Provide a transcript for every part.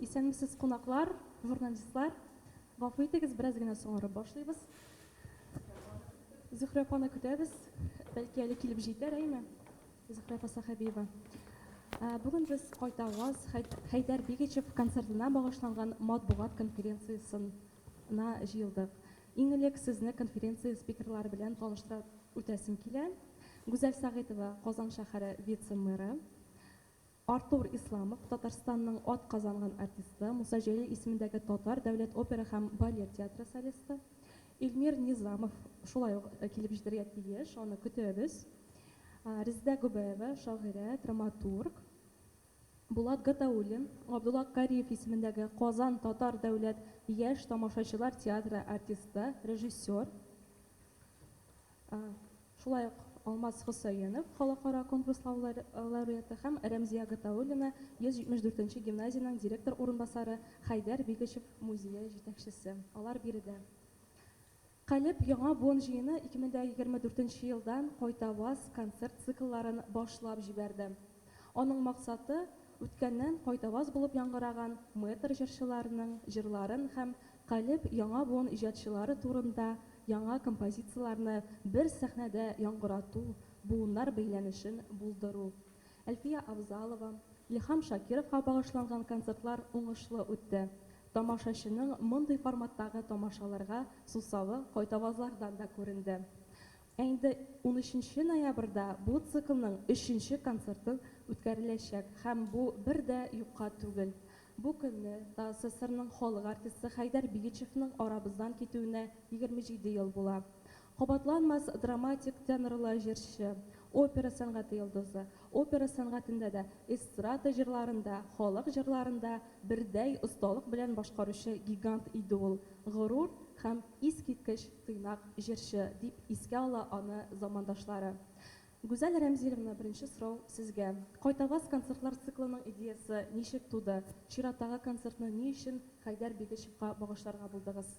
Исәнмесез, кунаклар, журналистлар. Гафу итегез, бераз генә соңарып башлыйбыз. Зөһрә апаны көтәбез. Бәлки әле килеп җитәр, әйме? Зөһрә апа Сәхәбиева. Бүген без Кайтаваз Хәйдәр Бигичев концертына багышланган матбугат конференциясенә җыелдык. Иң элек сезне конференция спикерлары белән таныштырып үтәсем килә. Гүзәл Сәгыйтова, Казан шәһәре вице-мэры. Артур Исламов, Татарстанның атказанган артисты, Муса Җәлил исемендәге Татар дәүләт опера һәм балет театры солисты. Илмир Низамов шулай ук килеп җитәргә тиеш, аны көтәбез. Резедә Гобәева, шагыйрә, драматург. Булат Гатауллин, Габдулла Кариев исемендәге Казан татар дәүләт яшь тамашачылар театры артисты, режиссер. Шулай ук Алмаз Хөсәенов, халыкара конкурс лауреаты һәм Рәмзия Гатауллина, 174 нче гимназиянең директор урынбасары, Хәйдәр Бигичев музее җитәкчесе. Алар биредә. Калеб яңа буын җыены 2024 нче елдан Кайтаваз концерт циклларын башлап җибәрде. Аның максаты, үткәннән кайтаваз булып яңгыраган мэтр җырчыларының җырларын һәм Калеб яңа буын иҗатчылары турында яңа композицияләрне бер сәхнәдә яңгырату, буыннар бәйләнешен булдыру. Әлфия Авзалова, Илһам Шакировка багышланган концертлар уңышлы үтте. Тамашачының мондый форматтагы тамашаларга сусавы кайтавазлардан да күренде. Ә инде унөченче ноябрьдә бу циклның өченче концерты үткәреләчәк һәм бу бер дә юкка түгел. Бу көнне ТАССРның халык артисты Хәйдәр Бигичевның арабыздан китүенә 27 ел була. Кабатланмас драматик тенорлы җырчы, опера сәнгате йолдызы, опера сәнгатендә дә, эстрада җырларын да, халык җырларын да бердәй осталык белән башкаручы гигант иде ул, горур һәм искиткеч тыйнак җырчы, дип искә ала аны замандашлары. Гүзәл Рәмзиловна, беренче сорау сезгә. Кайтаваз концертлар циклының идеясе ничек туды? Чираттагы концертны ни өчен Хәйдәр Бигичевка багышларга булдыгыз?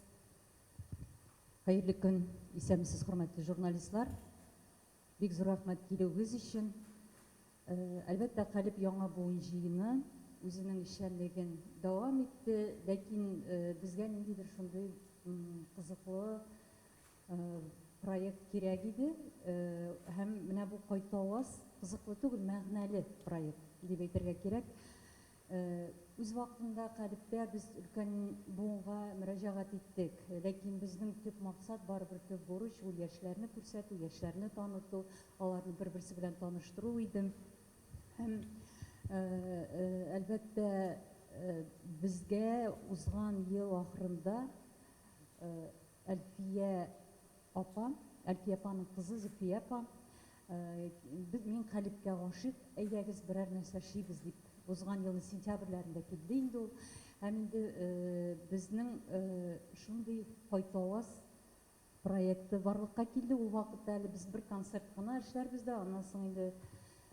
Хәерле көн! Исәнмесез, хөрмәтле журналистлар! Бик зур рәхмәт килүегез өчен. Әлбәттә, Калеб яңа буын җыены үзенең эшчәнлеген дәвам итте, ләкин безгә ниндидер шундый кызыклы Проект кирәк иде һәм менә бу Кайтаваз кызыклы түгел, мәгънәле проект дип әйтергә кирәк. Үз вакытында Калебтә без өлкән буынга мөрәҗәгать иттек. Ләкин безнең төп максат, барыбер төп бурыч, ул яшьләрне күрсәтү, яшьләрне таныту, аларны бер-берсе белән таныштыру иде. Һәм, әлбәттә, безгә узган ел ахырында Әлфия апа, Әлфия апаның кызы Зөлфия апа, без, мин Калебкә гашыйк, әйдәгез берәр нәрсә эшлибез дип, узган елның сентябрьләрендә килде инде ул. Һәм инде безнең шундый Кайтаваз проекты барлыкка килде. Ул вакытта әле без бер концерт кына эшләрбез дә, аннан соң инде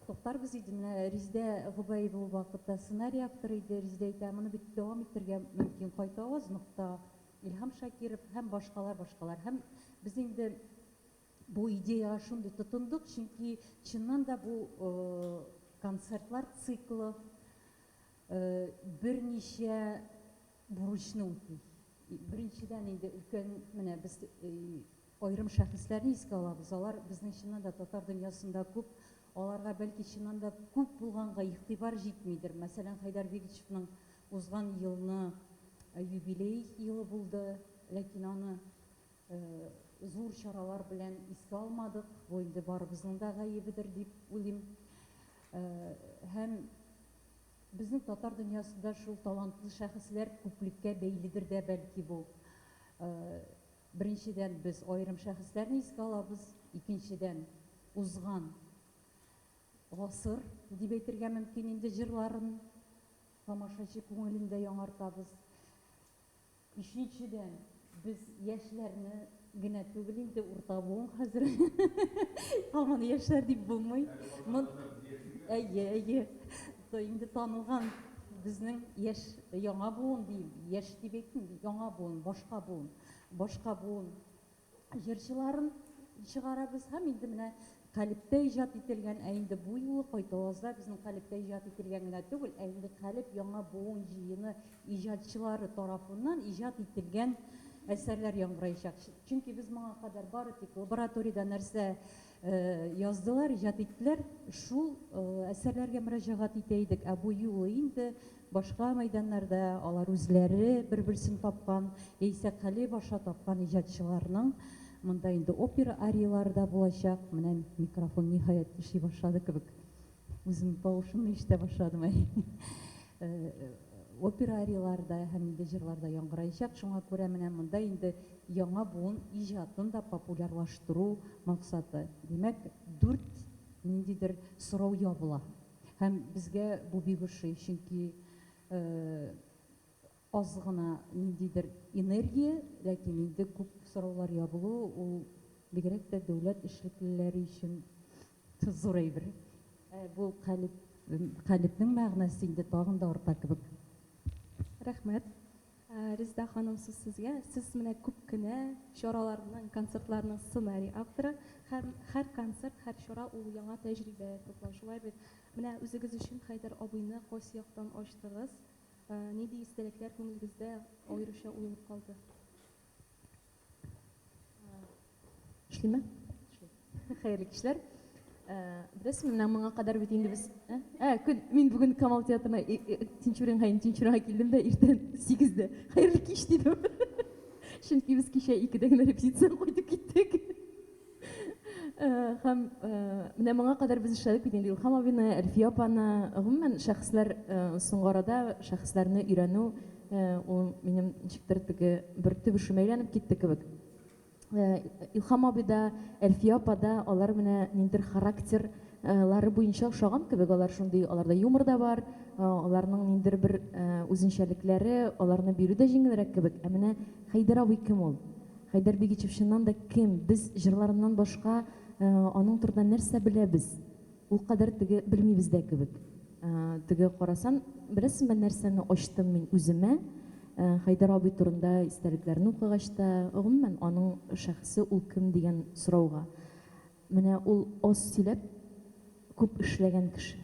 туктарбыз иде. Менә Резидә Гобәева ул вакытта сценарий авторы иде. Резидә әйтә, моны бит дәвам итәргә мөмкин, Кайтаваз нокта Илһам Шакиров һәм башкалар, башкалар. Һәм без инде бу идеяга шундый тотындык, чөнки чыннан да бу концертлар циклы берничә бурычны үти. Беренчедән, инде өлкән, менә без аерым шәхесләрне искә алабыз, алар безнең чыннан да татар дөньясында күп, аларга бәлки чыннан да күп булганга игътибар җитмидер. Мәсәлән, Хәйдәр Бигичевның Узган елны юбилей елы булды, ләкин аны зур чаралар белән искә алмадык. Бу инде барыбызның да гаебедер дип уйлыйм. Һәм безнең татар дөньясында шул талантлы шәхесләр күплеккә бәйледер дә бәлки бу. Беренчедән, без аерым шәхесләрне искә алабыз, икенчедән, узган гасыр дип әйтергә мөмкин инде җырларын Тамашачы күңелен дә яңартабыз. Өченчедән, без яшьләрне генә түгел инде, урта буын хәзер. Һаман яшьләр дип булмый. Әйе, әйе. Инде танылган безнең яшь, яңа буын диим, яшь дип әйтмим, яңа буын, башка буын. Башка буын җырчыларын чыгарабыз һәм инде менә Калебтә иҗат ителгән, ә инде бу юлы Кайтавазда безнең калебтә иҗат ителгән генә түгел, ә инде Калеб яңа буын җыены иҗатчылары тарафыннан иҗат ителгән әсәрләр яңгыраячак. Чөнки без моңа кадәр бары тик лабораториядә нәрсә яздылар, иҗат иттеләр, шул әсәрләргә мөрәҗәгать итә идек. Ә бу юлы инде башка мәйданнарда алар үзләре бер-берсен тапкан, яисә Калеб аша тапкан иҗатчыларның монда инде опера ариялары да булачак. Менә микрофон ниһаять эшли башлады кебек. Үзем тавышымны ишетә башладым әй. Опера ариялары да һәм инде җырлар да яңгыраячак. Шуңа күрә менә монда инде яңа буын иҗатын да популярлаштыру максаты. Димәк, дүрт ниндидер сорау ябыла. Һәм безгә бу бик ошый, чөнки аз гына ниндидер энергия, ләкин инде күп сораулар ябылу, ул бигрәк тә дәүләт эшлеклеләре өчен зур әйбер. Ә бу калеб, калебнең мәгънәсе инде тагын да арта кебек. Рәхмәт. Резеда ханым, сүз сезгә. Сез менә күп кенә чараларның, концертларның сценарий авторы. Һәм һәр концерт, һәр чара ул яңа тәҗрибә туплау. Шулай бит? Менә үзегез өчен Хәйдәр абыйны кайсы яктан ачтыгыз? Нинди истәлекләр күңелегездә аеруча уелып калды? Эшлиме? Хәерле кичләр. Беләсезме, менә моңа кадәр бит инде без Ә, көн, мин бүген Камал театрына Тинчуринга, инде Тинчуринга килдем дә иртән 8-дә. Хәерле кич дидем. Чөнки без кичә 2-дә генә репетициядән кайтып киттек. Һәм менә моңа кадәр без эшләдек бит инде Илһам абыйны, Әлфия апаны, гомумән шәхесләр соңгы арада шәхесләрне өйрәнү ул минем ничектер теге бер төп эшемә әйләнеп китте кебек. Илһам абый да, Әлфия апа да алар менә ниндидер характерлары буенча ошаган кебек, алар шундый, аларда юмор да бар, аларның ниндидер бер үзенчәлекләре, аларны бирү дә җиңелрәк кебек. Ә менә Хәйдәр абый кем ул? Хәйдәр Бигичев чыннан да кем? Без җырларыннан башка аның турында нәрсә беләбез? Ул кадәр теге белмибез дә кебек. Теге карасан, беләсезме, нәрсәне ачтым мин үземә? Хәйдәр абый турында истәлекләрне укыгач та, гомумән, аның шәхесе ул кем дигән сорауга. Менә ул аз сөйләп, күп эшләгән кеше.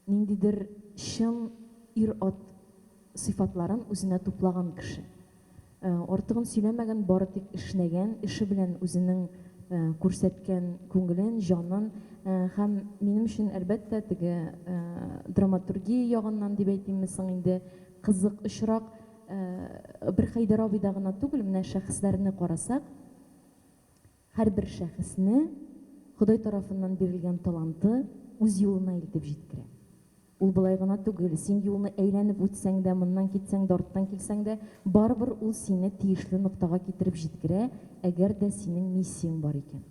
Ниндидер чын ир-ат сыйфатларын үзенә туплаган кеше. Артыгын сөйләмәгән, бары тик эшләгән, эше белән үзенең күрсәткән күңелен, җанын һәм минем өчен, әлбәттә, теге драматургия ягыннан дип әйтимме соң инде, кызык очрак. Бер Хәйдәр абыйда гына түгел, менә шәхесләрне карасак, Һәрбер шәхесне Ходай тарафыннан бирелгән таланты үз юлына илтеп җиткерә. Ул болай гына түгел, син юлны әйләнеп үтсәң дә, моннан китсәң дә, арттан килсәң дә, барыбер ул сине тиешле ноктага китереп җиткерә, әгәр дә синең миссияң бар икән.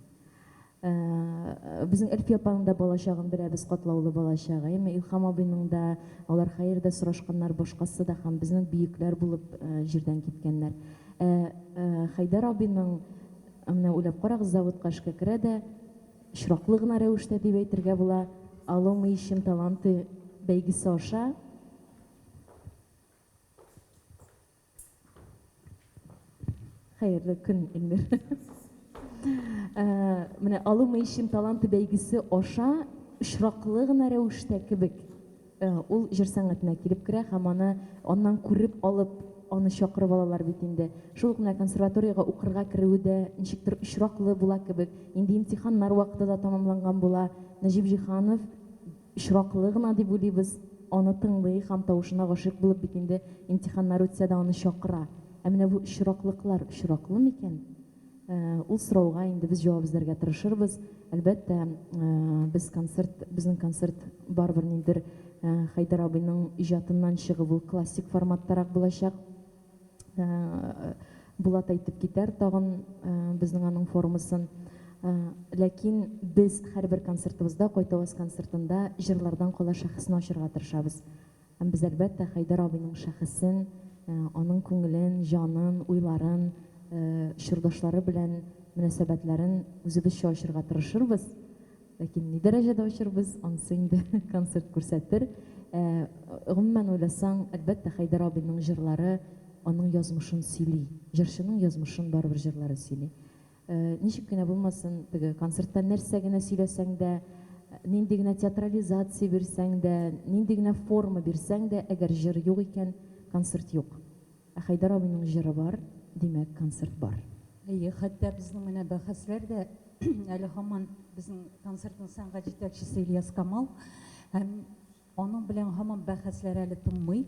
Безнең Әлфия апаның да балачагын беләбез, катлаулы балачак, әйеме? Илһам абыйның да, алар хәер дә сорашканнар, башкасы да һәм безнең бөекләр булып җирдән киткәннәр. Ә Хәйдәр абыйның Ә менә уйлап карагыз, заводка эшкә керә дә, очраклы гына рәвештә дип әйтергә була, Алло, мы ищем таланты бәйгесе аша, Хәерле көн, Эльмир. Менә Алло, мы ищем таланты бәйгесе аша очраклы гына рәвештә кебек Ул җыр сәнгатенә килеп керә һәм аны аннан күреп алып, аны чакырып алалар бит инде. Шул ук менә консерваториягә укырга керүе дә ничектер очраклы була кебек. Инде имтиханнар вакыты да тәмамланган була. Нәҗип Җиһанов очраклы гына дип уйлыйбыз, аны тыңлый һәм тавышына гашыйк булып бит инде имтиханнар үтсә дә аны чакыра. Ә менә бу очраклыклар очраклы микән? Ул сорауга инде без җавап эзләргә тырышырбыз. Әлбәттә, без концерт, безнең концерт барыбер ниндидер Хәйдәр абыйның иҗатыннан чыгып, ул классик форматтарак булачак. Булат әйтеп китәр тагын безнең аның формасын. Ләкин без һәрбер концертыбызда, Кайтаваз концертында җырлардан кала шәхесне ачарга тырышабыз. Һәм без, әлбәттә, Хәйдәр абыйның шәхесен, аның күңелен, җанын, уйларын, чордашлары белән мөнәсәбәтләрен үзебезчә ачырга тырышырбыз. Ләкин ни дәрәҗәдә ачырбыз, анысы инде концерт күрсәтер. Ә, гомумән уйласаң, әлбәттә, Хәйдәр абыйның җырлары аның язмышын сөйли. Җырчының язмышын барыбер җырлары сөйли. Ничек кенә булмасын, теге концертта нәрсә генә сөйләсәң дә, нинди генә театрализация бирсәң дә, нинди генә форма бирсәң дә, әгәр җыр юк икән, концерт юк. Ә Хәйдәр абыйның җыры бар, димәк, концерт бар. Әйе, хәтта безнең менә бәхәсләр дә әле һаман безнең концертның сәнгать җитәкчесе Ильяс Камал һәм аның белән һаман бәхәсләр әле тынмый.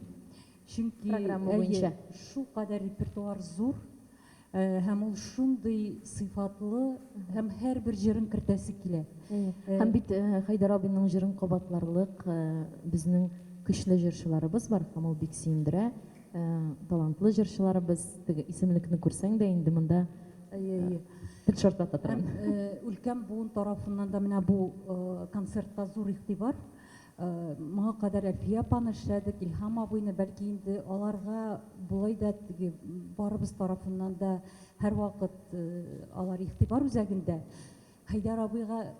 Чөнки Программа буенча. Шулкадәр репертуар зур һәм ул шундый сыйфатлы һәм һәрбер җырын кертәсе килә. Һәм бит Хәйдәр абыйның җырын кабатларлык безнең көчле җырчыларыбыз бар һәм ул бик сөендерә. Талантлы җырчыларыбыз, теге исемлекне күрсәң дә инде монда тел шартлата торган. Һәм өлкән буын тарафыннан да менә бу концертка зур игътибар. Моңа кадәр Әлфия апаны эшләдек, Илһам абыйны, бәлки инде аларга болай да теге барыбыз тарафыннан да һәрвакыт алар игътибар үзәгендә. Хәйдәр абыйга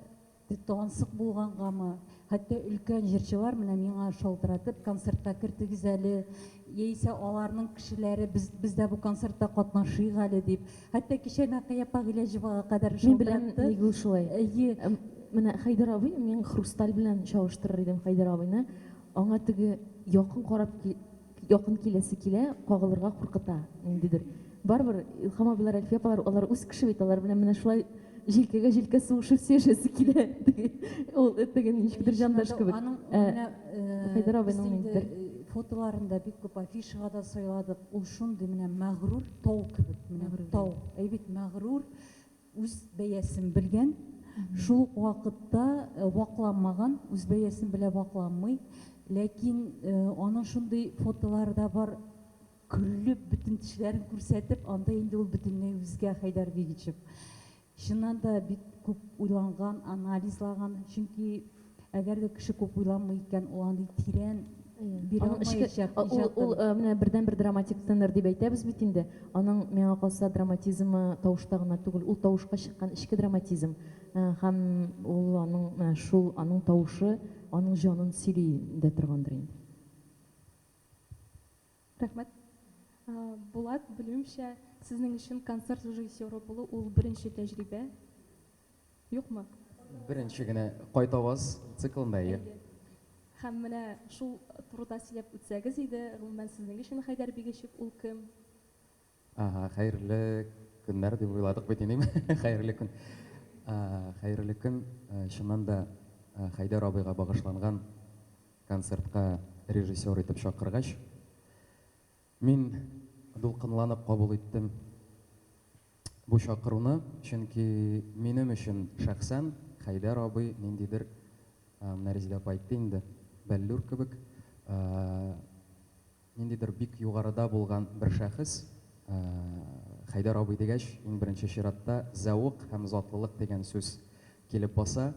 тансык булгангамы, хәтта өлкән җырчылар менә миңа шалтыратып, концертка кертегез әле, яисә аларның кешеләре без, без дә бу концертта катнашыйк әле дип. Хәтта кичә Нәкыя апа Гыйләҗевага кадәр Мин беләм, шалтыратты. нигә ул шулай. Әйе. Менә Хәйдәр абый, мин хрусталь белән чагыштырыр идем Хәйдәр абыйны. Аңа теге якын карап, якын киләсе килә, кагылырга куркыта ниндидер. Барыбер Илһам абыйлар, Әлфия апалар, алар үз кеше бит, алар белән менә шулай җилкәгә җилкә сугышып сөйләшәсе килә. Ул теге ничектер җандаш кебек. Аның менә Хәйдәр абыйның ниндидер фотоларын да бик күп афишага да сайладык. Ул шундый менә мәгърур тау кебек, менә тау. Әй бит мәгърур, үз бәясен белгән, шул ук вакытта вакланмаган, үз бәясен белә вакланмый. Ләкин аның шундый фотолары да бар, көлеп, бөтен тешләрен күрсәтеп, анда инде ул бөтенләй үзгә Хәйдәр Бигичев. Чыннан да бик күп уйланган, анализлаган, чөнки әгәр дә кеше күп уйланмый икән, ул андый тирән бирә алмаячак иҗатын. Ул менә бердәнбер драматик тенор дип әйтәбез бит инде. Аның миңа калса драматизмы тавышта гына түгел, ул тавышка чыккан эчке драматизм. Һәм ул аның менә шул аның тавышы аның җанын сөйли дә торгандыр инде. Рәхмәт. Булат, белүемчә, сезнең өчен концерт режиссеры булу ул беренче тәҗрибә. Юкмы? Беренче генә Кайтаваз циклында, әйе. Һәм менә шул турыда сөйләп үтсәгез иде, гомумән сезнең өчен Хәйдәр Бигичев ул кем? Ага, хәерле көннәр дип уйладык бит инде. Хәерле көн. Хәерле көн. Чыннан да Хәйдәр абыйга багышланган концертка режиссер итеп чакыргач, мин дулкынланып кабул иттем бу чакыруны, чөнки минем өчен шәхсән Хәйдәр абый ниндидер, менә Резидә апа әйтте инде, бәллүр кебек, ниндидер бик югарыда булган бер шәхес. Хәйдәр абый дигәч, иң беренче чиратта зәвык һәм затлылык дигән сүз килеп баса.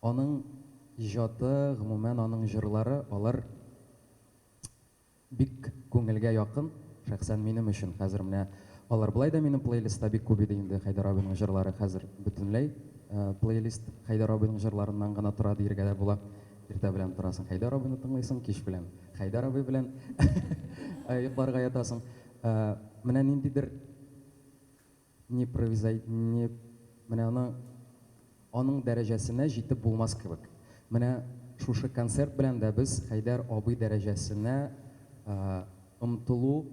Аның иҗаты, гомумән, аның җырлары, алар бик күңелгә якын, шәхсән минем өчен. Хәзер менә алар болай да минем плейлистта бик күп иде инде Хәйдәр абыйның җырлары, хәзер бөтенләй плейлист Хәйдәр абыйның җырларыннан гына тора диергә дә була. Иртә белән торасың, Хәйдәр абыйны тыңлыйсың, кич белән Хәйдәр абый белән йокларга ятасың. Менә ниндидер не превзой, не менә аны аның дәрәҗәсенә җитеп булмас кебек. Менә шушы концерт белән дә без Хәйдәр абый дәрәҗәсенә омтылу,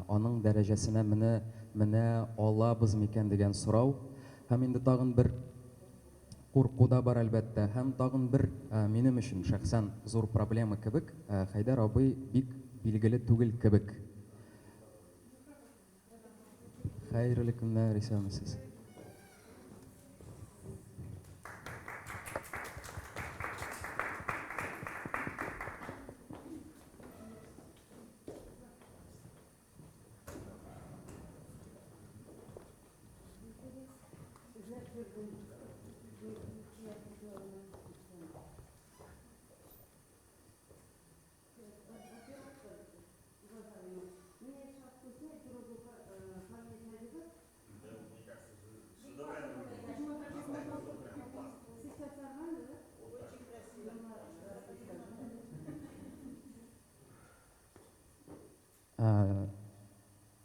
аның дәрәҗәсенә менә менә алабыз микән дигән сорау. Һәм инде тагын бер курку да бар, әлбәттә. Һәм тагын бер минем өчен шәхсән зур проблема кебек, Хәйдәр абый бик билгеле түгел кебек. Хәерле көннәр, исәнмесез.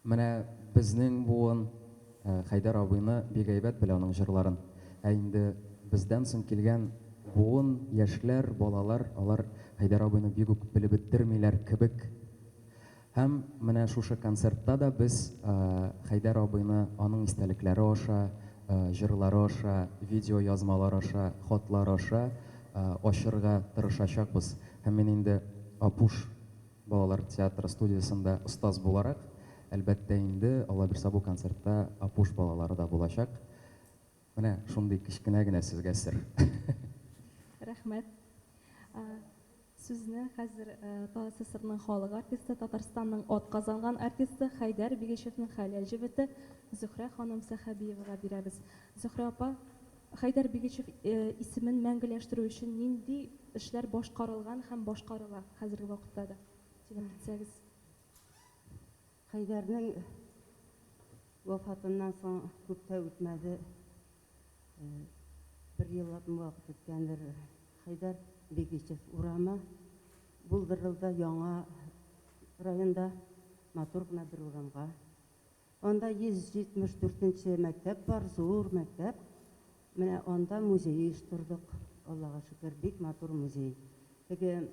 Менә безнең буын Хәйдәр абыйны бик әйбәт белә аның җырларын. Ә инде бездән соң килгән буын, яшьләр, балалар, алар Хәйдәр абыйны бик үк белеп бетермиләр кебек. Һәм менә шушы концертта да без Хәйдәр абыйны аның истәлекләре аша, җырлары аша, видеоязмалар аша, хатлар аша ачырга тырышачакбыз. Һәм мин инде Апуш балалар театры студиясендә остаз буларак, әлбәттә инде, Аллабирса, бу концертта Апуш балалары да булачак. Менә шундый кечкенә генә сезгә сер. Рәхмәт. Сүзне хәзер ТАССРның халык артисты, Татарстанның атказанган артисты Хәйдәр Бигичевның хәләл җефете Зөһрә ханым Сәхәбиевага бирәбез. Зөһрә апа, Хәйдәр Бигичев исемен мәңгеләштерү өчен нинди эшләр башкарылган һәм башкарыла хәзерге вакытта да? Сөйләп китсәгез. Хәйдәрнең вафатыннан соң күп тә үтмәде, бер еллап вакыт үткәндер, Хәйдәр Бигичев урамы булдырылды яңа районда, матур гына бер урамга. Анда 174 нче мәктәп бар, зур мәктәп. Менә анда музей оештырдык. Аллага шөкер, бик матур музей. Теге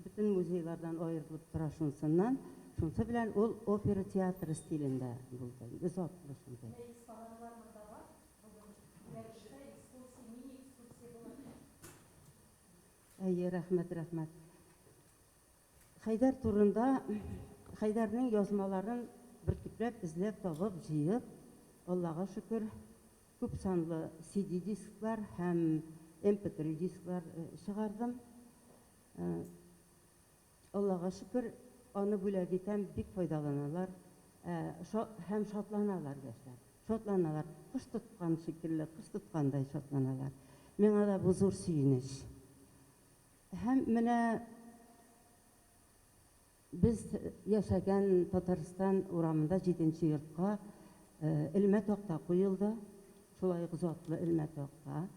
бөтен музейлардан аерылып тора шунсыннан. Шунсы белән ул опера театры стилендә булды. Затлы шундый. Экспонатлар монда бар. Бүген юнәлештә экскурсия, мини-экскурсия була. Әйе, рәхмәт, рәхмәт. Хәйдәр турында, Хәйдәрнең язмаларын бөртекләп эзләп табып, җыеп, Аллага шөкер, күп санлы CD дисклар һәм MP3 дисклар чыгардым. Аллага шөкер, аны бүләк итәм, бик файдаланалар һәм шатланалар яшьләр. Шатланалар. Кош тоткан шикелле, кош тоткандай шатланалар. Миңа да бу зур сөенеч. Һәм менә без яшәгән Татарстан урамында җиденче йортка элмә такта куелды. Шулай ук затлы элмә такта.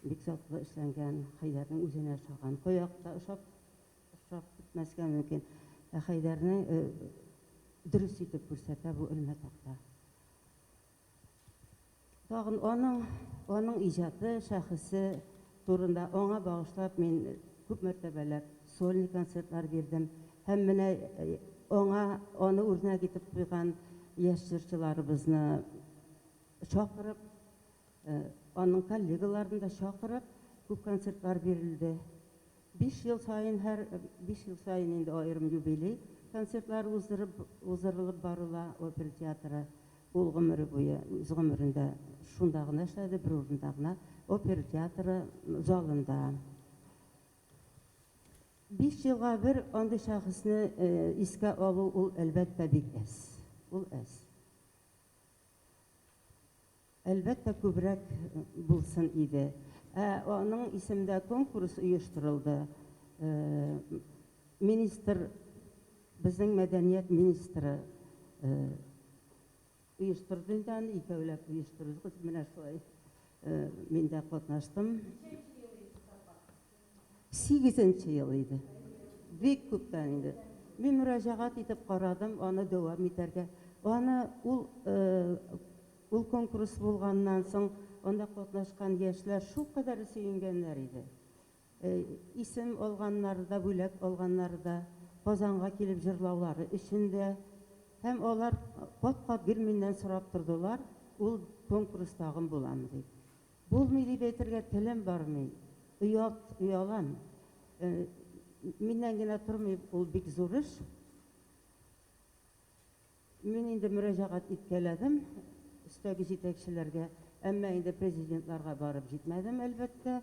Бик затлы эшләнгән, Хәйдәрнең үзенә ошаган. Каяк та ошап, ошап бетмәскә мөмкин. Ә Хәйдәрне дөрес итеп күрсәтә бу элмә такта. Тагын аның, аның иҗаты, шәхесе турында аңа багышлап мин күп мәртәбәләр сольный концертлар бирдем. Һәм менә аңа, аны үрнәк итеп куйган яшь җырчыларыбызны чакырып, аның коллегаларын да чакырып, күп концертлар бирелде. Биш ел саен һәр биш ел саен инде аерым юбилей концертлары уздырып уздырылып барыла. Опера театры ул гомере буе үз гомерендә шунда гына эшләде, бер урында гына, опера театры залында. Биш елга бер андый шәхесне искә алу ул, әлбәттә, бик әз. Ул әз. Әлбәттә, күбрәк булсын иде. Ә аның исемендә конкурс оештырылды. Министр, безнең мәдәният министры оештырды инде аны, икәүләп оештырдык. Менә шулай мин дә катнаштым. Сигезенче ел иде. Бик күптән инде. Мин мөрәҗәгать итеп карадым, аны дәвам итәргә. Аны ул ул конкурс булганнан соң, анда катнашкан яшьләр шулкадәр сөенгәннәр иде. Исем алганнары да, бүләк алганнары да, Казанга килеп җырлаулары өчен дә. Һәм алар кат-кат гел миннән сорап тордылар, ул конкурс тагын буламы дип. Булмый дип әйтергә телем бармый. Оят, оялам. Миннән генә тормый, ул бик зур эш. Мин инде мөрәҗәгать иткәләдем өстәге җитәкчеләргә, әмма инде президентларга барып җитмәдем, әлбәттә.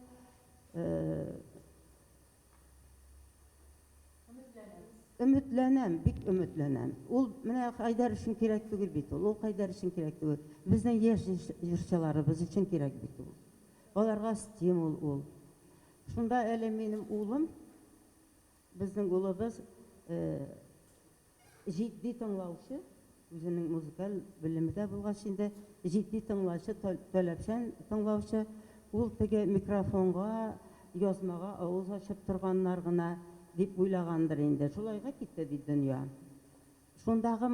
Өметләнәм, бик өметләнәм. Ул менә Хәйдәр өчен кирәк түгел бит ул. Ул Хәйдәр өчен кирәк түгел. Безнең яшь җырчыларыбыз өчен кирәк бит ул. Аларга стимул ул. Шунда әле минем улым, безнең улыбыз Җитди тыңлаучы, үзенең музыкаль белеме дә булгач инде, җитди тыңлаучы, таләпчән тыңлаучы, ул теге микрофонга, язмага авыз ачып торганнар гына дип уйлагандыр инде. Шулайга китте бит дөнья. Шундагы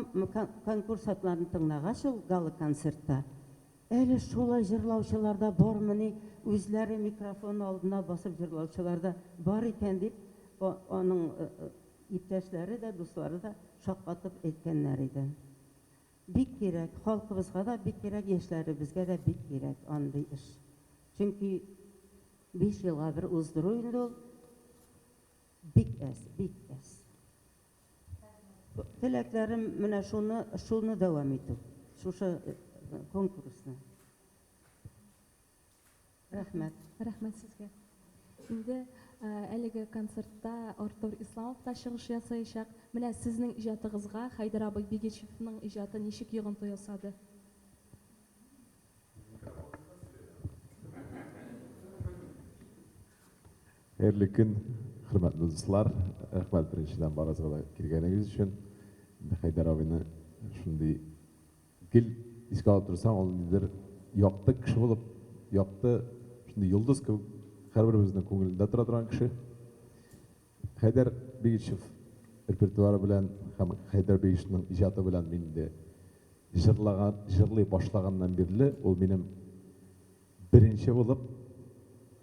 конкурсантларны тыңлагач ул гала-концертта, әле шулай җырлаучылар да бармыни, үзләре микрофон алдына басып җырлаучылар да бар икән дип, аның иптәшләре дә, дуслары да шаккатып әйткәннәр иде. Бик кирәк, халкыбызга да бик кирәк, яшьләребезгә дә бик кирәк андый эш. Чөнки 5 елга бер уздыру инде ул бик әз, бик әз. Теләкләрем менә шуны, шуны дәвам итү, шушы конкурсны. Рәхмәт. Рәхмәт сезгә. Инде әлеге концертта Артур Исламов та чыгыш ясаячак. Менә сезнең иҗатыгызга Хәйдәр абый Бигичевның иҗаты ничек йогынты ясады? Хәерле көн, хөрмәтле дуслар. Рәхмәт беренчедән барыгызга да килгәнегез өчен. Инде Хәйдәр абыйны шундый гел искә алып торсаң, ул ниндидер якты кеше булып, якты шундый йолдыз кебек һәрберебезнең күңелендә тора торган кеше. Хәйдәр Бигичев репертуары белән һәм Хәйдәр Бигичевның иҗаты белән мин инде җырлаган, җырлый башлаганнан бирле ул минем Беренче булып,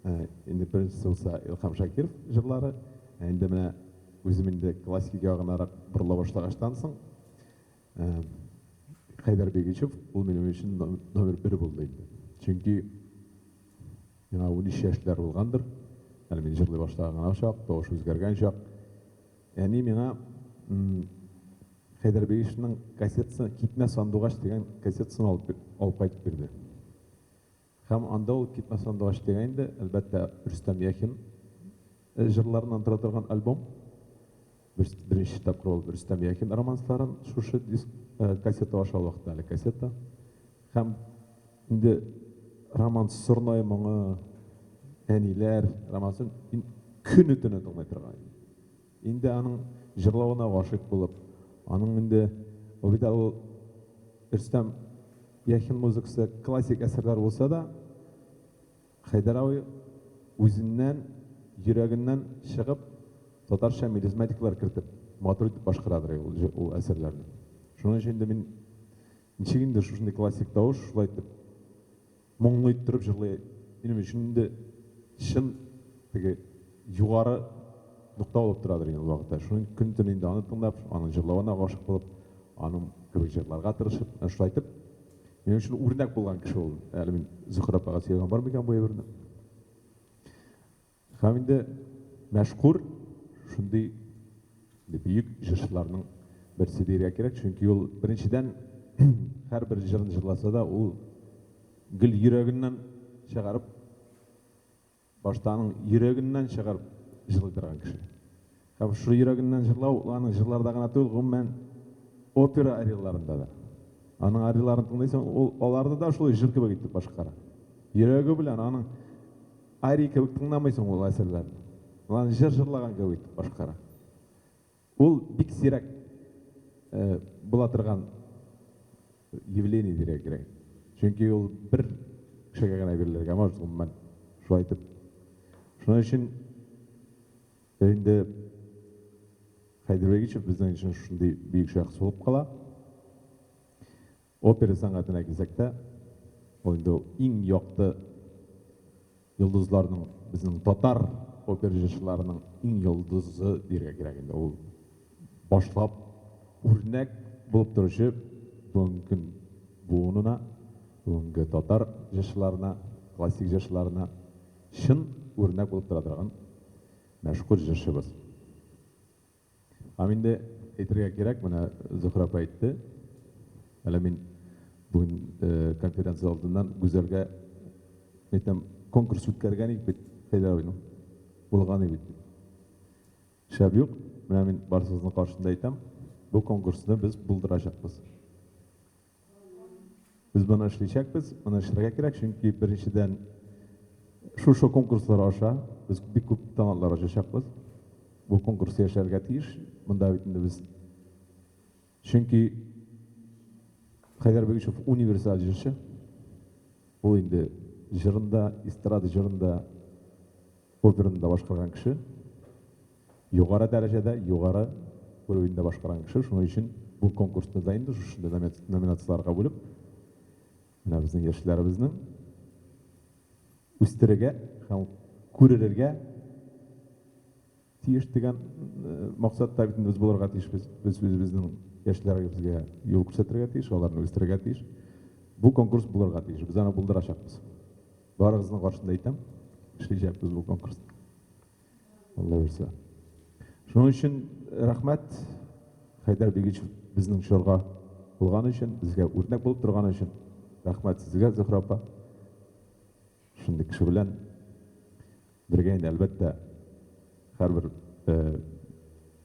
инде беренчесе булса Илһам Шакиров җырлары, ә инде менә үзем инде классик ягынарак борыла башлагачтан соң, Хәйдәр Бигичев ул минем өчен номер бер булды инде. Чөнки миңа 13 яшьләр булгандыр, әле мин җырлый башлаган гына чак, тавыш үзгәргән чак. Әни миңа Хәйдәр Бигичевның кассетасын, Китмә сандугач дигән кассетасын алып, алып кайтып бирде. Һәм анда ул Китмә сандугач дигән инде, әлбәттә, Рөстәм Яхин җырларыннан тора торган альбом. Беренче тапкыр ул Рөстәм Яхин романсларын шушы диск, кассета аша, ул вакытта әле кассета. Һәм инде романс Сорнай моңы, Әниләр романсын мин көне-төне тыңлый торган идем. Инде аның җырлавына гашыйк булып, аның инде, ул бит әле ул Рөстәм Яхин музыкасы классик әсәрләр булса да, Хәйдәр абый үзеннән, йөрәгеннән чыгып, татарча мелизматикалар кертеп, матур итеп башкарадыр ул, ул әсәрләрне. Шуның өчен инде мин ничек инде шушындый классик тавыш шулай итеп Моңлы иттереп җырлый. Минем өчен инде чын теге югары нокта булып торадыр инде ул вакытта. Шуның көн-төн инде аны тыңлап, аның җырлавына гашыйк булып, аның кебек җырларга тырышып, менә шулай итеп, минем өчен үрнәк булган кеше ул. Әле мин Зөһрә апага сөйләгән бар микән бу әйберне? Һәм инде мәшһүр шундый бөек җырчыларның берсе диергә кирәк, чөнки ул беренчедән һәрбер җырын җырласа да, ул гел йөрәгеннән чыгарып, башта аның йөрәгеннән чыгарып җырлый торган кеше. Һәм шул йөрәгеннән җырлау ул аның җырларда гына түгел, гомумән опера арияларында да. Аның арияларын тыңлыйсың, ул аларны да шулай җыр кебек итеп башкара. Йөрәге белән аның Ария кебек тыңламыйсың ул әсәрләрне. Ул аны җыр җырлаган кебек итеп башкара. Ул бик сирәк була торган явление дияргә кирәк. Чөнки ул бер кешегә генә бирелергә может, гомумән, шулай итеп. Шуның өчен инде Хәйдәр Бәгичев безнең өчен шундый бөек шәхес булып кала. Опера сәнгатенә килсәк тә, ул инде ул иң якты йолдызларның, безнең татар опера җырчыларының иң йолдызы дияргә кирәк инде. Ул башлап үрнәк булып торучы бүгенге көн буынына, бүгенге татар җырчыларына, классик җырчыларына чын үрнәк булып тора торган мәшһүр җырчыбыз. Һәм инде әйтергә кирәк, менә Зөһрә апа әйтте, әле мин бүген конференция алдыннан Гүзәлгә әйтәм, конкурс үткәргән идек бит, Хәйдәр абыйның, булган иде бит. Шәп юк, менә мин барысыгызның каршында әйтәм, бу конкурсны без булдырачакбыз. Без моны эшличәкбез, моны эшләргә кирәк, чөнки беренчедән шушы конкурслар аша без бик күп талантлар ачачакбыз. Бу конкурс яшәргә тиеш. Монда бит инде без чөнки Хәйдәр Бегичев универсаль җырчы. Ул инде җырында, эстрада җырында, операны да башкарган кеше. Югары дәрәҗәдә, югары уровеньда башкарган кеше. Шуның өчен бу Бу конкурсны да инде шушындый номинацияләргә бүлеп, менә безнең яшьләребезнең үстерергә һәм күререргә тиеш дигән максатта бит инде без булырга тиешбез. Без үзебезнең яшьләребезгә юл күрсәтергә тиеш, аларны үстерергә тиеш. Бу конкурс булырга тиеш. Без аны булдырачакбыз. Барыгызның каршында әйтәм, эшләячәкбез бу конкурсны. Алла бирсә. Шуның өчен рәхмәт Хәйдәр Бигичев безнең чорга булган өчен, безгә үрнәк булып торган өчен. Рәхмәт сезгә, Зөһрә апа. Шундый кеше белән бергә инде, әлбәттә, һәрбер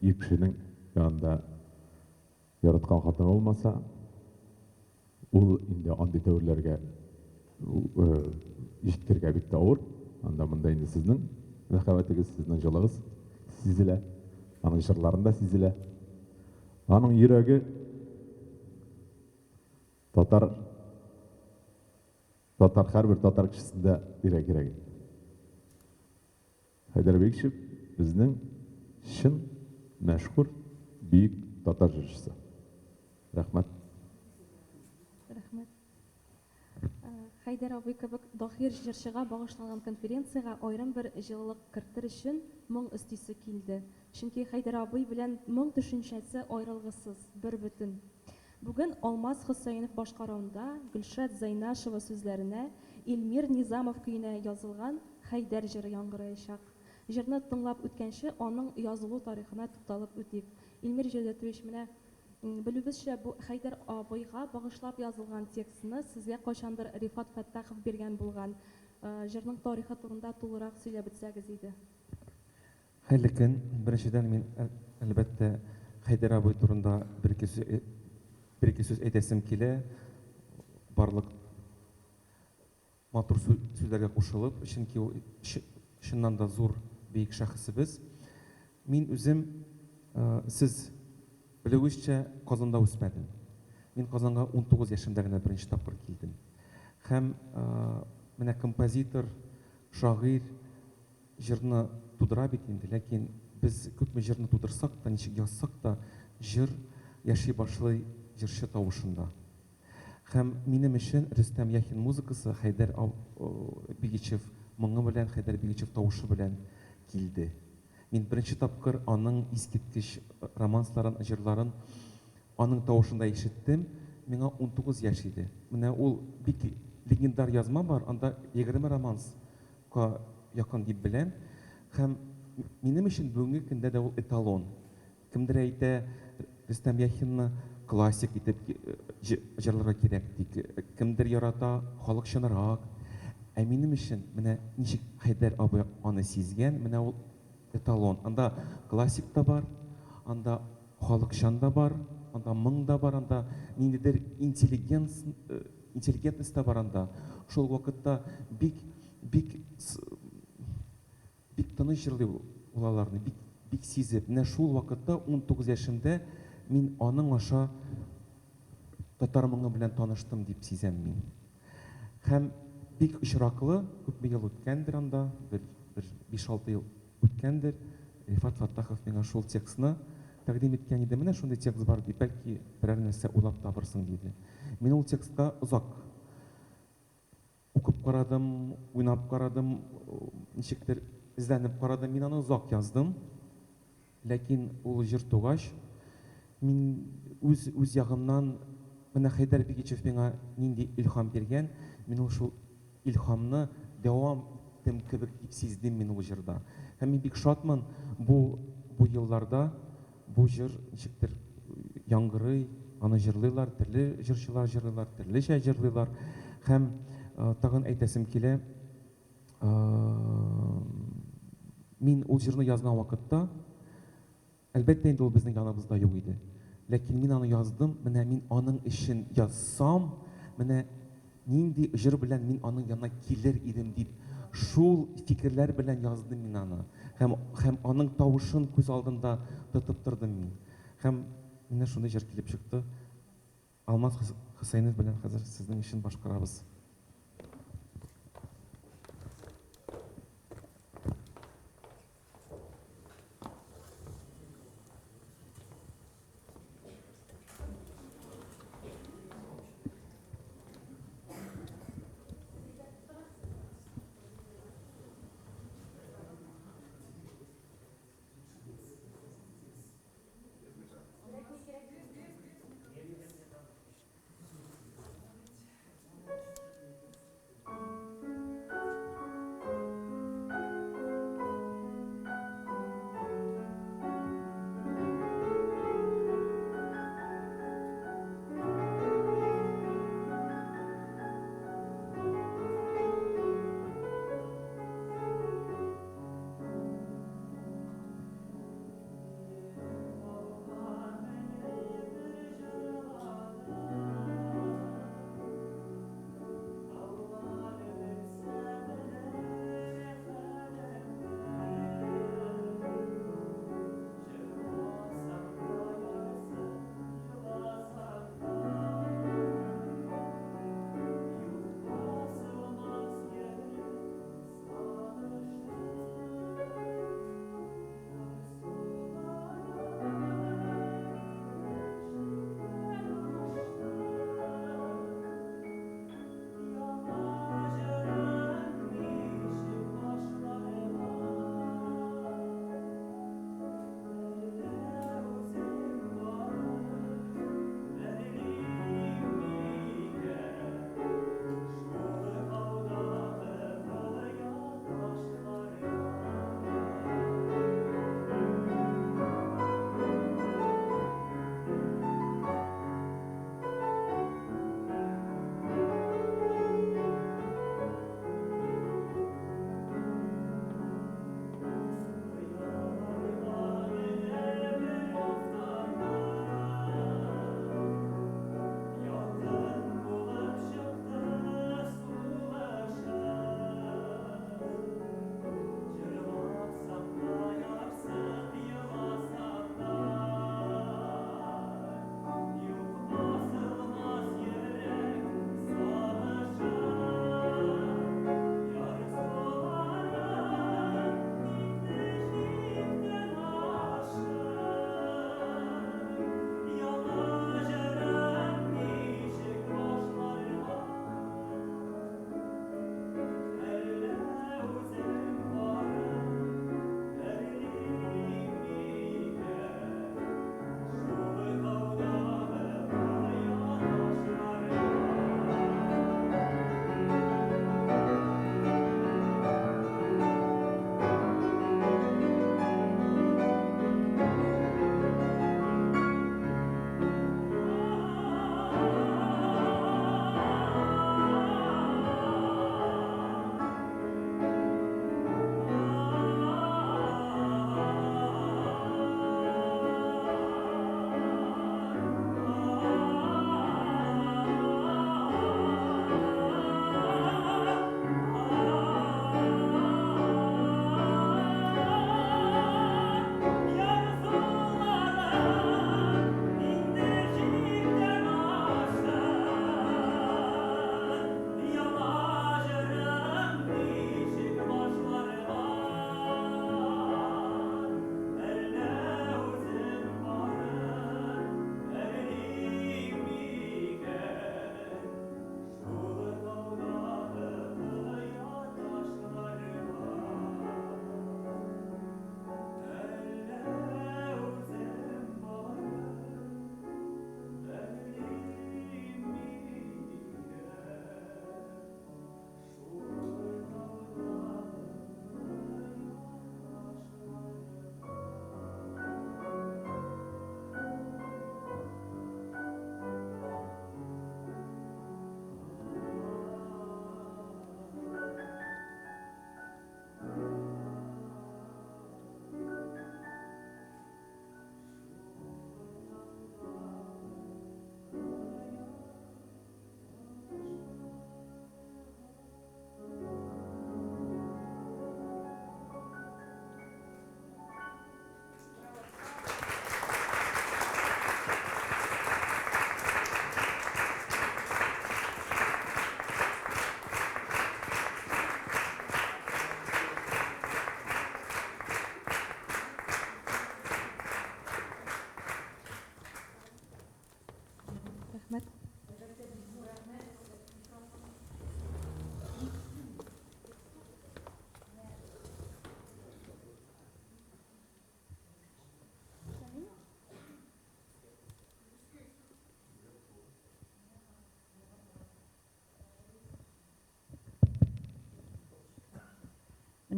ир кешенең янында яраткан хатыны булмаса, ул инде андый дәверләргә җиткерергә бик тә авыр. Анда монда инде сезнең мәхәббәтегез, сезнең җылыгыз сизелә. Аның җырларында сизелә. Аның йөрәге татар татар һәрбер татар кешесендә йөрәк кирәк. Хәйдәр Бигичев безнең чын мәшһүр бөек татар җырчысы. Рәхмәт. Рәхмәт. Хәйдәр абый кебек даһир җырчыга багышланган конференциягә аерым бер җылылык кертер өчен моң өстисе килде. Чөнки Хәйдәр абый белән моң төшенчәсе аерылгысыз, бербөтен. Бүген Алмаз Хөсәенов башкаруында Гөлшат Зәйнашева сүзләренә, Илмир Низамов көенә язылган Хәйдәр җыры яңгыраячак. Җырны тыңлап үткәнче, аның язылу тарихына тукталып үтик. Илмир Җәүдәтович, менә, белүебезчә, бу Хәйдәр абыйга багышлап язылган текстны сезгә кайчандыр Рифат Фәттахов биргән булган. Җырның тарихы турында тулырак сөйләп үтсәгез иде. Хәерле көн! Беренчедән, мин, әлбәттә, Хәйдәр абый турында бер-ике сүз, бер-ике сүз әйтәсем килә. Барлык матур сүзләргә кушылып, чөнки ул чыннан да зур, бөек шәхесебез. Мин үзем, сез белүегезчә, Казанда үсмәдем. Мин Казанга 19 яшемдә генә беренче тапкыр килдем. Һәм менә композитор, шагыйрь җырны тудыра бит инде, ләкин без күпме җырны тудырсак та, ничек язсак та, җыр яши башлый җырчы тавышында. Һәм минем өчен Рөстәм Яхин музыкасы Хәйдәр Бигичев моңы белән, Хәйдәр Бигичев тавышы белән килде. Мин беренче тапкыр аның искиткеч романсларын, җырларын аның тавышында ишеттем. Миңа 19 яшь иде. Менә ул бик легендар язма бар, анда 20 романс ка якын дип беләм. Һәм минем өчен бүгенге көндә дә ул эталон. Кемдер әйтә, Рөстәм Яхинны классик итеп җырларга кирәк, ди. Кемдер ярата халыкчанрак. Ә минем өчен менә ничек Хәйдәр абый аны сизгән, менә ул эталон. Анда классик та бар, анда халыкчан да бар, анда моң да бар, анда ниндидер интеллигенц, интеллигентность та бар анда. Шул ук вакытта бик, бик Бик тыныч җырлый ул аларны, бик, бик сизеп. Менә шул вакытта, 19 яшемдә, мин аның аша татар моңы белән таныштым дип сизәм мин. Һәм бик очраклы, күпме ел үткәндер анда, бер, бер биш-алты ел үткәндер, Рифат Фәттахов миңа шул текстны тәкъдим иткән иде. Менә шундый текст бар, ди, бәлки берәр нәрсә уйлап табырсың, диде. Мин ул текстка озак Укып карадым, уйнап карадым, ничектер эзләнеп карадым. Мин аны озак яздым. Ләкин ул җыр тугач, мин үз үз ягымнан менә Хәйдәр Бигичев миңа нинди илһам биргән, мин ул шул илһамны дәвам иттем кебек дип сиздем мин ул җырда. Һәм мин бик шатмын, бу бу елларда Бу җыр ничектер яңгырый, аны җырлыйлар, төрле җырчылар җырлыйлар, төрлечә җырлыйлар. Һәм тагын әйтәсем килә, мин ул җырны язган вакытта, әлбәттә инде ул безнең яныбызда юк иде. Ләкин мин аны яздым, менә мин аның өчен язсам, менә Нинди җыр белән мин аның янына килер идем дип, шул фикерләр белән яздым мин аны. Һәм, һәм аның тавышын күз алдында тотып тордым мин. Һәм менә шундый җыр килеп чыкты. Алмаз Хөсәенов белән хәзер сезнең өчен башкарабыз.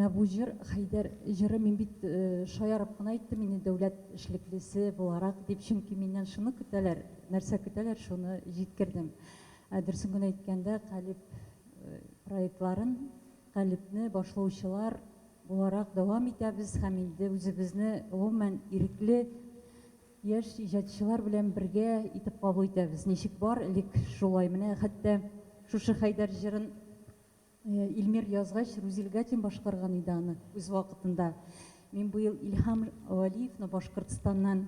Менә бу җыр, Хәйдәр җыры, мин бит шаярып кына әйттем инде дәүләт эшлеклесе буларак дип, чөнки миннән шуны көтәләр, нәрсә көтәләр, шуны җиткердем. Ә дөресен генә әйткәндә, Калеб проектларын, Калебне башлаучылар буларак дәвам итәбез һәм инде үзебезне гомумән ирекле яшь иҗатчылар белән бергә итеп кабул итәбез. Ничек бар, элек шулай. Менә хәтта шушы Хәйдәр җырын Илмир язгач, Рузил Гатин башкарган иде аны үз вакытында. Мин быел Илһам Вәлиевны Башкортстаннан,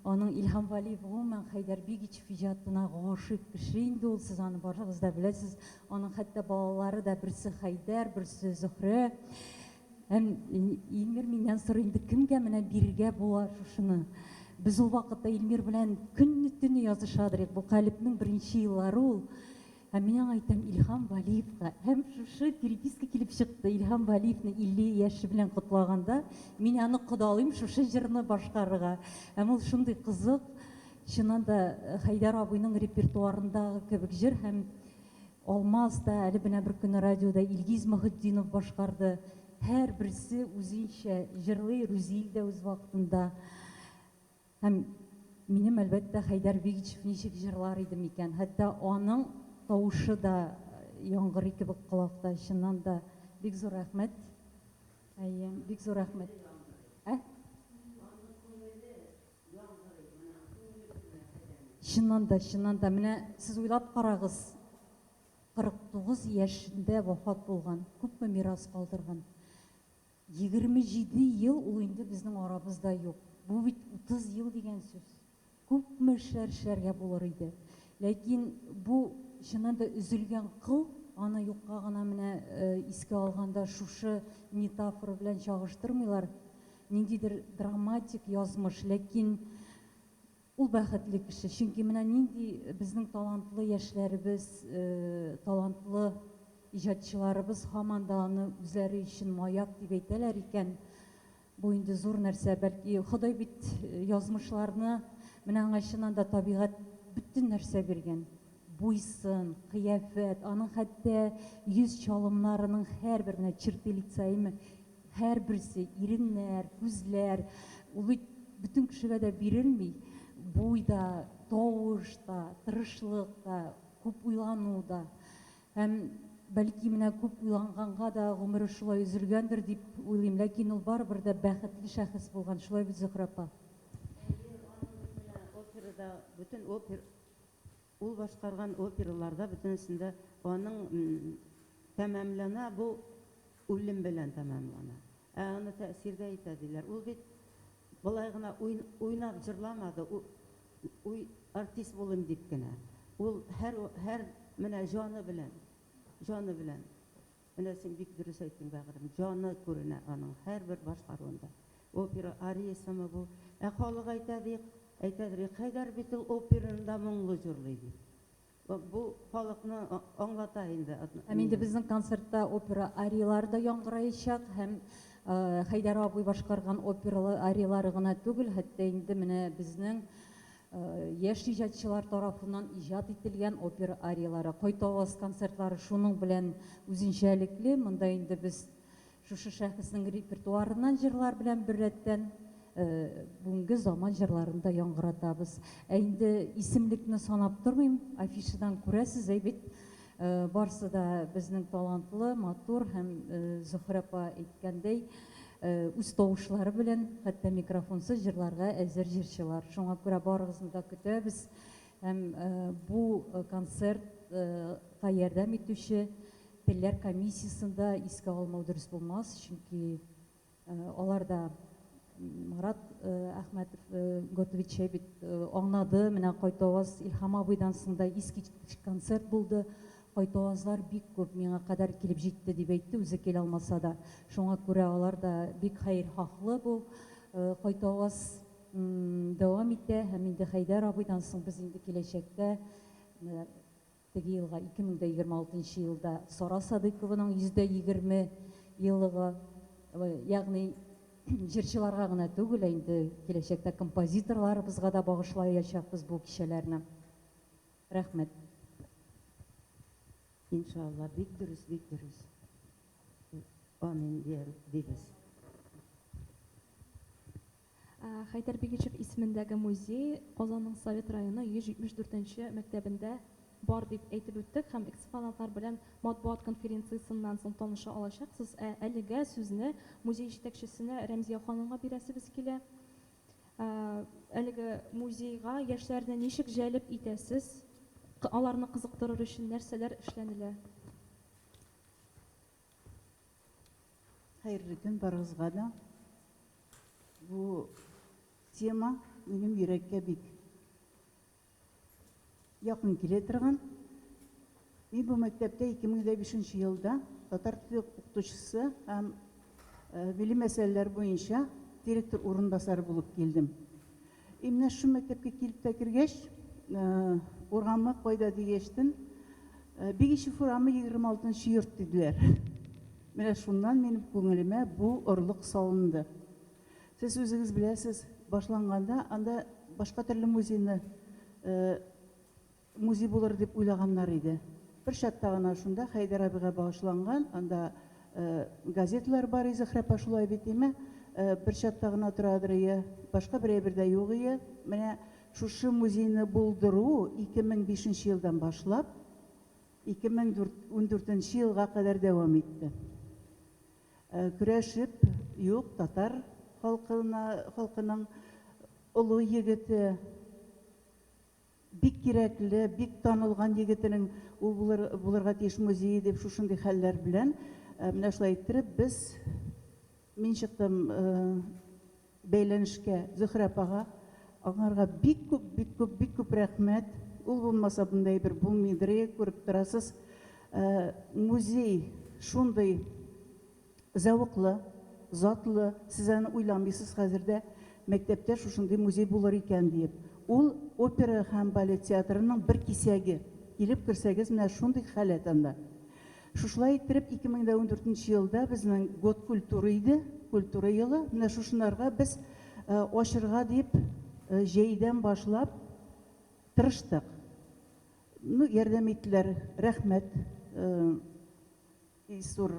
аның Илһам Вәлиев гомумән Хәйдәр Бигичев иҗатына гашыйк кеше инде ул, сез аны барыгыз да беләсез. Аның хәтта балалары да берсе Хәйдәр, берсе Зөһрә. Һәм Илмир миннән сорый инде, кемгә менә бирергә була шушыны? Без ул вакытта Илмир белән көнне-төне язышадыр идек. Бу Калебнең беренче еллары ул. Һәм мин аңа әйтәм, Илһам Вәлиевка. Һәм шушы переписка килеп чыкты. Илһам Вәлиевне 50 яше белән котлаганда, мин аны кодалыйм шушы җырны башкарырга. Һәм ул шундый кызык, чыннан да Хәйдәр абыйның репертуарындагы кебек җыр һәм Алмаз да, әле менә бер көнне радиода Илгиз Мөхетдинов башкарды. Һәрберсе үзенчә җырлый, Рүзил дә үз вакытында. Һәм минем, әлбәттә, Хәйдәр Бигичев ничек җырлар иде микән? Хәтта аның тавышы да яңгырый кебек колакта. Чыннан да, бик зур рәхмәт. Әйе, бик зур рәхмәт. Ә? Чыннан да, чыннан да, менә сез уйлап карагыз, 49 яшендә вафат булган, күпме мирас калдырган. 27 ел ул инде безнең арабызда юк. Бу бит 30 ел дигән сүз. Күпме эшләр эшләргә булыр иде. Ләкин бу чыннан да өзелгән кыл, аны юкка гына менә искә алганда шушы метафора белән чагыштырмыйлар. Ниндидер драматик язмыш, ләкин Ул бәхетле кеше, чөнки менә нинди безнең талантлы яшьләребез, талантлы иҗатчыларыбыз һаман да аны үзләре өчен маяк дип әйтәләр икән, бу инде зур нәрсә. Бәлки Ходай бит язмышларны, менә аңа чыннан да табигать бөтен нәрсә биргән. Буй-сын, кыяфәт, аның хәтта йөз чалымнарының һәрбер, менә черты лица, әйме, Һәрберсе, иреннәр, күзләр, ул бит бөтен кешегә дә бирелми. Буй да, тавыш та, тырышлык та, күп уйлану да. Һәм, бәлки, менә күп уйланганга да гомере шулай өзелгәндер дип уйлыйм. Ләкин ул барыбер дә бәхетле шәхес булган. Шулай бит, Зөһрә апа? Әйе, аның бит менә операда, бөтен опер, ул башкарган операларда бөтенесендә аның тәмамлана бу үлем белән тәмамлана. Ә аны тәэсир дә итә диләр. Ул бит болай гына уйнап җырламады, уй артист булыйм дип кенә. Ул һәр һәр менә җаны белән, җаны белән. Менә син бик дөрес әйттең, бәгырем. Җаны күренә аның һәрбер башкаруында. Опера ариясымы бу? Ә халык әйтә ди, әйтәдер, Хәйдәр бит ул операны да моңлы җырлый ди. Бу халыкны аңлата инде. Һәм инде безнең концертта опера ариялары да яңгыраячак һәм Хәйдәр абый башкарган опералы ариялары гына түгел, хәтта инде менә безнең яшь иҗатчылар тарафыннан иҗат ителгән опера ариялары. Кайтаваз концертлары шуның белән үзенчәлекле. Монда инде без шушы шәхеснең репертуарыннан җырлар белән беррәттән бүгенге заман җырларын да яңгыратабыз. Ә инде исемлекне санап тормыйм, афишадан күрәсез, әй бит, барсы да безнең талантлы, матур һәм Зөһрә апа әйткәндәй, үз тавышлары белән, хәтта микрофонсыз җырларга әзер җырчылар. Шуңа күрә барыгызны да көтәбез һәм бу концертка ярдәм итүче телләр комиссиясен дә искә алмау дөрес булмас, чөнки алар да Марат Әхмәтов Готович бит аңлады, менә Кайтаваз Илһам абыйдан соң да искиткеч концерт булды. Кайтавазлар бик күп миңа кадәр килеп җитте, дип әйтте, үзе килә алмаса да. Шуңа күрә алар да бик хәерхаһлы бу кайтаваз дәвам итә һәм инде Хәйдәр абыйдан соң без инде киләчәктә менә теге елга 2026 нчы елда Сара Садыйкованың 120 еллыгы, ягъни җырчыларга гына түгел, ә инде киләчәктә композиторларыбызга да багышлаячакбыз бу кичәләрне. Рәхмәт. Иншалла, бик дөрес, бик дөрес. Амин дибез. Хәйдәр Бигичев исемендәге музей Казанның Совет районы 174 нче мәктәбендә бар дип әйтеп үттек һәм экспонатлар белән матбугат конференциясеннән соң таныша алачаксыз. Ә әлегә сүзне музей җитәкчесенә Рәмзия ханымга бирәсебез килә. Әлеге музейга яшьләрне ничек җәлеп итәсез? Аларны кызыктырыр өчен нәрсәләр эшләнелә? Хәерле көн барыгызга да. Бу тема минем йөрәккә бик якын килә торган. Мин бу мәктәптә 2005 елда татар теле укытучысы һәм милли мәсьәләләр буенча директор урынбасары булып килдем. И менә шул мәктәпкә килеп тә кергәч, урамы кайда дигәчтен, Бигичев урамы 26 нчы йорт диделәр. Менә шуннан минем күңелемә бу орлык салынды. Сез үзегез беләсез, башланганда анда башка төрле музейны музей булыр дип уйлаганнар иде. Бер чатта гына шунда Хәйдәр абыйга багышланган, анда газеталар бар и, Зөһрә апа, шулай бит, име? Бер чатта гына торадыр ие, башка бер әйбер дә юк ие. Менә шушы музейны булдыру 2005 нче елдан башлап, 2014 нче елга кадәр дәвам итте. Көрәшеп, юк, татар халкына, халкының олы егете, Бик кирәкле, бик танылган егетенең ул булыр, булырга тиеш музее дип шушындый хәлләр белән менә шулай иттереп без мин чыктым бәйләнешкә Зөһрә апага. Аңарга бик күп, бик күп, бик күп рәхмәт. Ул булмаса мондай әйбер булмыйдыр, күреп торасыз. Музей шундый Зәвыклы, затлы, сез аны уйламыйсыз хәзер дә, мәктәптә шушындый музей булыр икән диеп. Ул опера һәм балет театрының бер кисәге. Килеп керсәгез, менә шундый халәт анда. Шушылай иттереп, 2014 нче елда безнең Год культуры иде, культура елы. Менә шушынарга без ачырга дип җәйдән башлап тырыштык. Ну, ярдәм иттеләр, рәхмәт. Илсур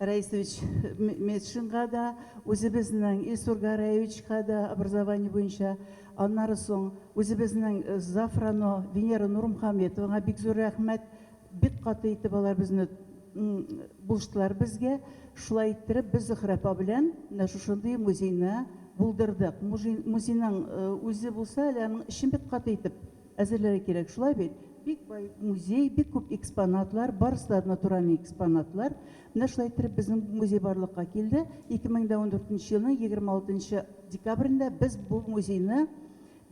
Раисович Метшинга да, үзебезнең Илсур Гараевичка да образование буенча, аннары соң үзебезнең Зафрано Венера Нурмухаметовага бик зур рәхмәт. Бик каты итеп алар безне булыштылар безгә. Шулай иттереп без Зөһрә апа белән менә шушындый музейны булдырдык. Музейның үзе булса әле аның эчен бик каты итеп Әзерләргә кирәк, шулай бит? Бик бай музей, бик күп экспонатлар, барысы да натуральный экспонатлар. Менә шулай иттереп безнең музей барлыкка килде. 2014 нче елның 26 нчы декабрендә без бу музейны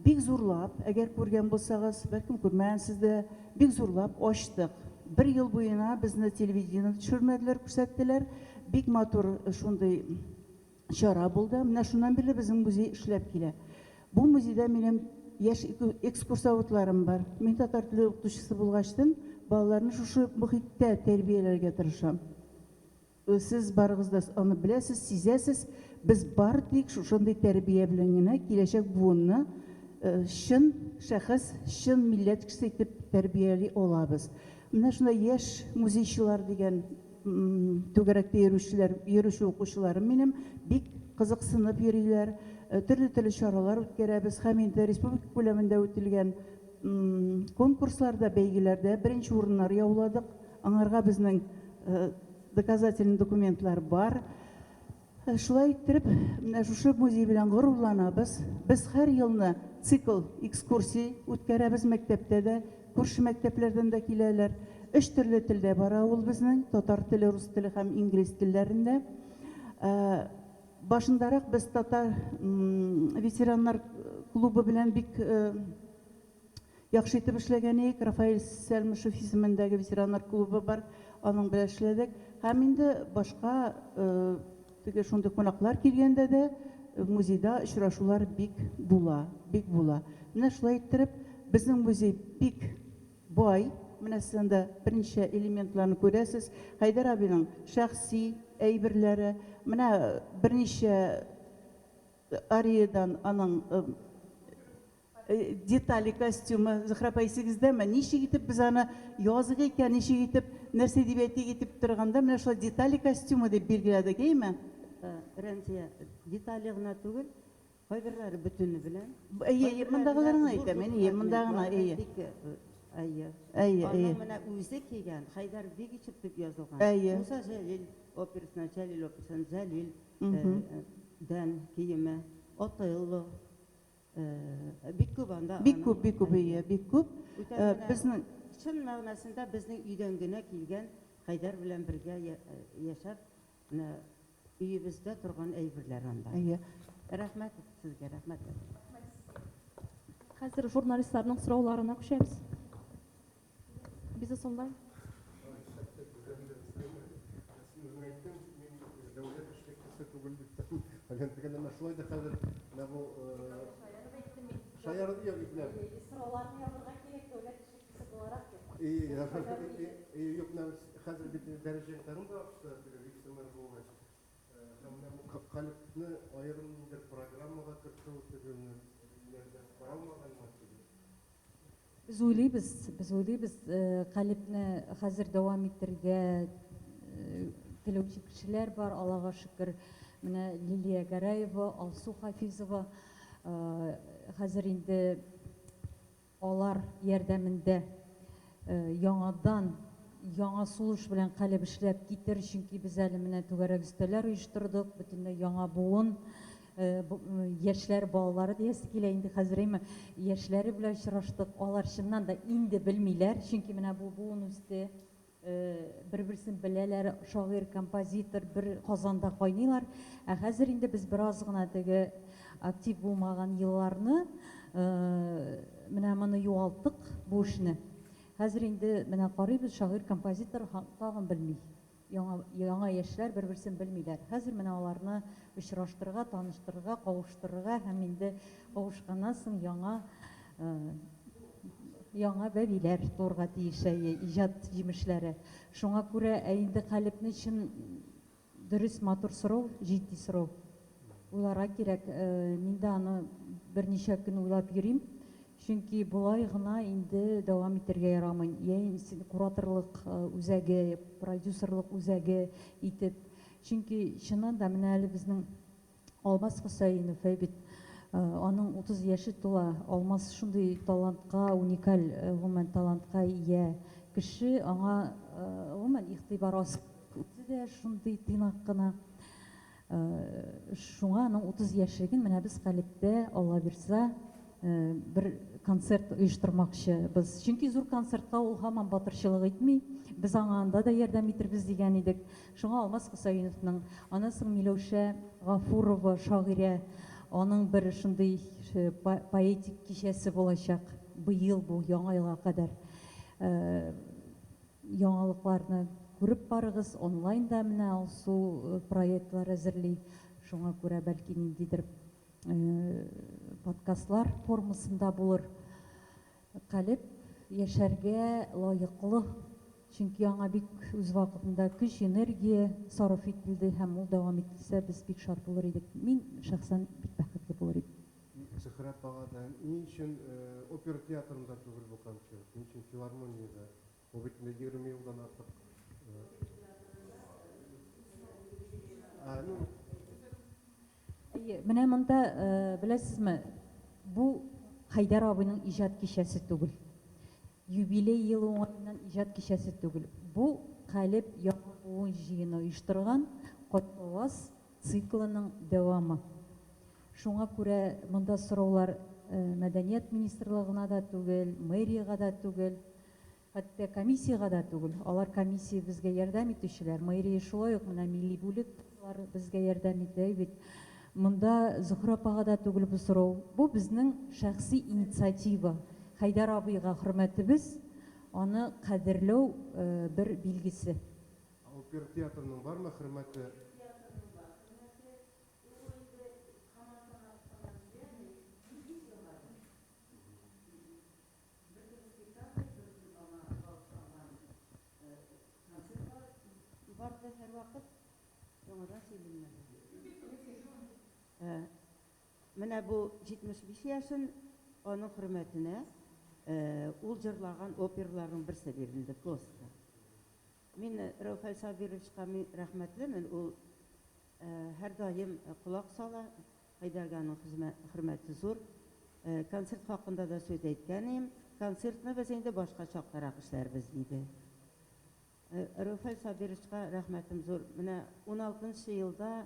бик зурлап, әгәр күргән булсагыз, бәлкем күрмәгәнсез дә, бик зурлап ачтык. Бер ел буена безне телевидениедә төшермәделәр, күрсәттеләр. Бик матур шундый чара булды. Менә шуннан бирле безнең музей эшләп килә. Бу музейда минем яшь экскурсоводларым бар. Мин татар теле укытучысы булгачтын, балаларны шушы мохиттә тәрбияләргә тырышам. Сез барыгыз да аны беләсез, сизәсез. Без бары тик шушындый тәрбия белән генә киләчәк буынны чын шәхес, чын милләт кешесе итеп тәрбияли алабыз. Менә шунда яшь музейчылар дигән Түгәрәктә йөрүчеләр, йөрүче укучыларым минем бик кызыксынып йөриләр. Төрле-төрле чаралар үткәрәбез һәм инде республика күләмендә үтелгән конкурсларда, бәйгеләрдә беренче урыннар яуладык. Аңарга безнең доказательный документлар бар. Шулай иттереп, менә шушы музей белән горурланабыз. Без һәр елны цикл экскурсий үткәрәбез мәктәптә дә, күрше мәктәпләрдән дә киләләр. Өч төрле телдә бара ул безнең, татар теле, рус теле һәм инглиз телләрендә. Башындарак без татар ветераннар клубы белән бик Яхшы итеп эшләгән идек. Рафаэль Сәлмышев исемендәге ветераннар клубы бар, аның белән эшләдек. Һәм инде башка теге шундый кунаклар килгәндә дә музейда очрашулар бик була, бик була. Менә шулай иттереп, безнең музей бик бай. Менә сез анда берничә элементларны күрәсез. Хәйдәр абыйның шәхси әйберләре, менә берничә ариедан аның. Детали костюмы, Зөһрә апа, исегездәме? Ничек итеп без аны язык икән, ничек итеп, нәрсә дип әйтик итеп торганда, менә шулай детали костюмы дип билгеләдек, әйеме? Рәмзия, детали гына түгел, кайберләре бөтене белән. Әйе, әйе, мондагыларын гына әйтәм, әйе, монда гына, әйе. Әйе. Әйе, әйе. Аның менә үзе кигән, Хәйдәр Бигичев дип язылган. Әйе. Муса Җәлил операсыннан, Җәлил операсыннан Җәлил дән киеме, Отелло. Бик күп анда. Бик күп, бик күп, әйе, бик күп. Безнең чын мәгънәсендә безнең өйдән генә килгән Хәйдәр белән бергә яшәп, менә өебездә торган әйберләр анда. Әйе. Рәхмәт сезгә, рәхмәт. Хәзер журналистларның сорауларына күчәбез. Бизнес онлайн. Дәүләт эшлеклесе түгел дип фәлән әмма шулай да хәзер менә бу шаярып юк менә Сорауларны язырга кирәк дәүләт эшлеклесе буларак дип. Юк, менә хәзер бит дәрәҗәң тагын да артты, теге вице-мэр булгач. Һәм менә бу Калебне аерым ниндидер программага кертү теге ниләрдә каралмаганмы? Без уйлыйбыз, без уйлыйбыз, Калебне хәзер дәвам итәргә теләүче кешеләр бар, Аллага шөкер. Менә Лилия Гәрәева, Алсу Хафизова, хәзер инде алар ярдәмендә яңадан яңа сулыш белән Калеб эшләп китер, чөнки без әле менә түгәрәк өстәлләр оештырдык, бөтенләй яңа буын, яшьләр балалары диясе килә инде хәзер, әйме, яшьләре белән очраштык, алар чыннан да инде белмиләр, чөнки менә бу буын үсте, бер-берсен беләләр, шагыйрь, композитор, бер казанда кайныйлар. Ә хәзер инде без бераз гына теге актив булмаган елларны, менә моны югалттык бу эшне. Хәзер инде менә карыйбыз, шагыйрь, композитор тагын белми. Яңа, яңа яшьләр бер-берсен белмиләр. Хәзер менә аларны очраштырырга, таныштырырга, кавыштырырга һәм инде кавышканнан соң яңа яңа бәбиләр туырга тиеш, әйе, иҗат җимешләре. Шуңа күрә ә инде Калебне чын дөрес матур сорау, җитди сорау. Уйларга кирәк. Мин дә аны берничә көн уйлап йөрим. Чөнки болай гына инде дәвам итәргә ярамый. Я кураторлык үзәге, продюсерлык үзәге итеп. Чөнки чыннан да менә әле безнең Алмаз Хөсәенов бит, аның 30 яше тула. Алмаз шундый талантка, уникаль гомумән талантка ия кеше, аңа гомумән игътибар аз. Үзе дә шундый тыйнак кына. Шуңа аның 30 яшьлеген менә без Калебтә, Алла бирса, бер концерт оештырмакчыбыз. Чөнки зур концертка ул һаман батырчылык итми. Без аңа анда да ярдәм итербез дигән идек. Шуңа Алмаз Хөсәеновның, аннан соң Миләүшә Гафурова шагыйрә, аның бер шундый поэтик кичәсе булачак. Быел бу яңа елга кадәр. Яңалыкларны күреп барыгыз, онлайнда менә Алсу проектлар әзерли. Шуңа күрә бәлки ниндидер подкастлар формасында булыр. Калеб яшәргә лаеклы, чөнки аңа бик үз вакытында көч, энергия сарыф ителде һәм ул дәвам ителсә, без бик шат булыр идек. Мин шәхсән бик бәхетле булыр идем. Зөһрә апага да ни өчен опера театрында түгел бу концерт, ни өчен филармониядә? Бу бит инде 20 елдан артык. Ну, Әйе, менә монда, беләсезме, бу Хәйдәр абыйның иҗат кичәсе түгел. Юбилей елы уңаеннан иҗат кичәсе түгел. Бу Калеб яңа буын җыены оештырган Кайтаваз циклының дәвамы. Шуңа күрә монда сораулар мәдәният министрлыгына да түгел, мэриягә дә түгел, хәтта комиссиягә дә түгел. Алар комиссия безгә ярдәм итүчеләр. Мэрия шулай ук менә милли бүлек безгә ярдәм итә бит. Монда Зөһрә апага да түгел бу сорау. Бу безнең шәхси инициатива. Хәйдәр абыйга хөрмәтебез, аны кадерләү бер билгесе. Опера театрының бармы хөрмәте? Барды һәрвакыт, яңадан сөйлим. Менә бу 75 яшен аның хөрмәтенә ул җырлаган операларның берсе бирелде, Тоска. Мин Рәүфәл Сабировичка мин рәхмәтлемен, ул һәрдаим колак сала, Хәйдәргә аның хөрмәте зур. Концерт хакында да сүз әйткән идем. Концертны без инде башка чактарак эшләрбез, диде. Рәүфәл Сабировичка рәхмәтем зур. Менә уналтынчы елда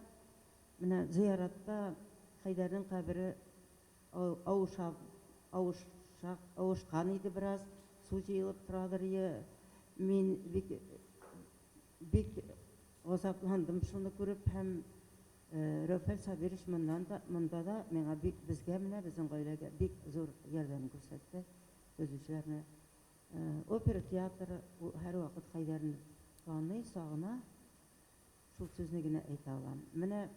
менә зыяратта Хәйдәрнең кабере авыша, авыша, авышкан иде бераз, су җыелып торадыр ие. Мин бик, бик газапландым шуны күреп һәм Рәүфәл Сабирович моннан да, монда да миңа бик, безгә менә, безнең гаиләгә бик зур ярдәм күрсәтте, төзүчеләрне. Опера театры һәрвакыт Хәйдәрне таный, сагына, шул сүзне генә әйтә алам. Менә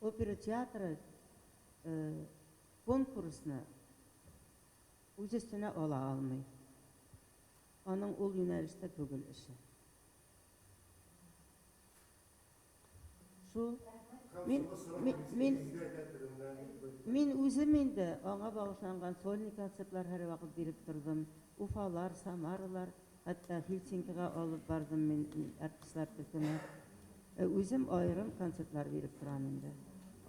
опера театры конкурсны үз өстенә ала алмый. Аның ул юнәлештә түгел эше. Шул. Мин, мин, мин үзем инде аңа багышланган сольный концертлар һәрвакыт биреп тордым. Уфалар, Самаралар, хәтта Хельсинкига алып бардым мин артистлар төркеме. Үзем аерым концертлар биреп торам инде.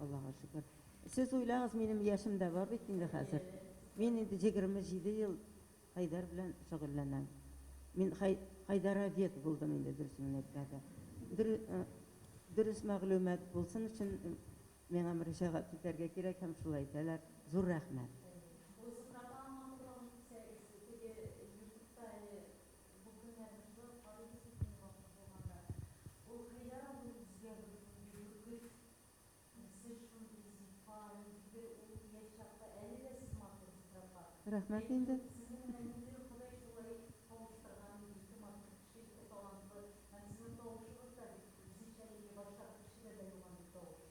Аллага шөкер. Сез уйлагыз, минем яшем дә бар бит инде хәзер. Мин инде 27 ел Хәйдәр белән шөгыльләнәм. Мин хәй, хәйдәровед булдым инде, дөресен генә әйткәндә. Дөрес, дөрес мәгълүмат булсын өчен миңа мөрәҗәгать итәргә кирәк һәм шулай итәләр. Зур рәхмәт. Ул Зөһрә матурлыгын кисәгез, теге ютубта әле бу көннәрне шулай ук карыйбыз бит инде вакыт булганда. Ул Хәйдәр абый үзгә бер шундый бөркет. Сез шундый зифа, ниндидер ул яшь чакта әле дә сез матур, Зөһрә апа. Рәхмәт инде. Сезне менә ниндидер Ходай шулай кавыштырган, ике матур кеше, ике талантлы. Һәм сезнең тавышыгыз да бит үзенчәлекле, башка бер кешедә дә юк андый тавыш.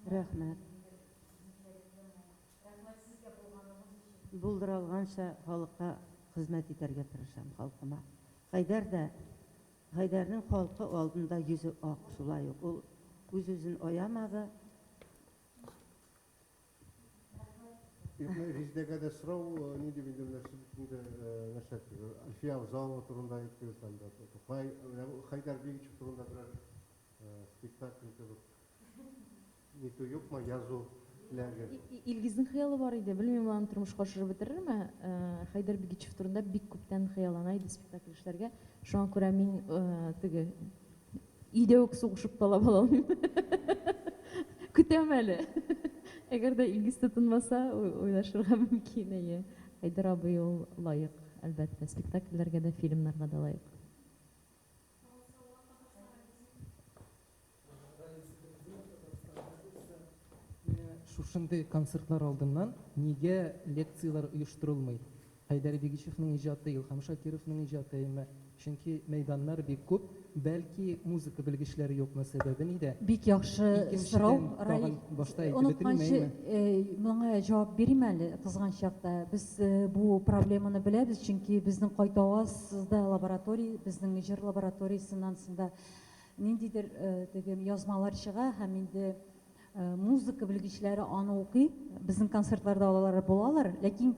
Рәхмәт. Ниндидер үзенчәлекле моң. Рәхмәт сезгә булганыгыз өчен. Булдыра алганча халыкка хезмәт итәргә тырышам, халкыма. Хәйдәр дә Хәйдәрнең халкы алдында йөзе ак, шулай ук ул үз-үзен аямады. Юк, Резидәгә дә сорау, нинди инде менә сез бит инде нәрсә, Әлфия Авзалова турында әйттегез, там да Тукай, менә бу Хәйдәр Бигичев турында берәр спектакль кебек нитү юкмы, язу теләге? Илгизнең хыялы бар иде, белмим, ул аны тормышка ашырып бетерерме. Хәйдәр Бигичев турында бик күптән хыяллана иде спектакль эшләргә. Шуңа күрә мин теге өйдә үк сугышып талап ала алмыйм. Көтәм әле. Әгәр дә Илгиз тотынмаса, уйлашырга мөмкин, әйе. Хәйдәр абый ул лаек, әлбәттә, спектакльләргә дә, фильмнарга да лаек. Менә шушындый концертлар алдыннан нигә лекцияләр оештырылмый? Хәйдәр Бигичевның иҗаты, Илһам Шакировның иҗаты, әйме? Чөнки мәйданнар бик күп. Бәлки музыка белгечләре юкмы, сәбәбе нидә? Бик яхшы сорау, Икенчедән, Раил. тагын башта әйтеп бетерим, Онытканчы, әйме? моңа җавап бирим әле, кызган чакта. Без бу проблеманы беләбез, чөнки безнең Кайтавазда лаборатория, безнең җыр лабораториясеннән соң да ниндидер теге язмалар чыга һәм инде музыка белгечләре аны укый. Безнең концертларда алар булалар, ләкин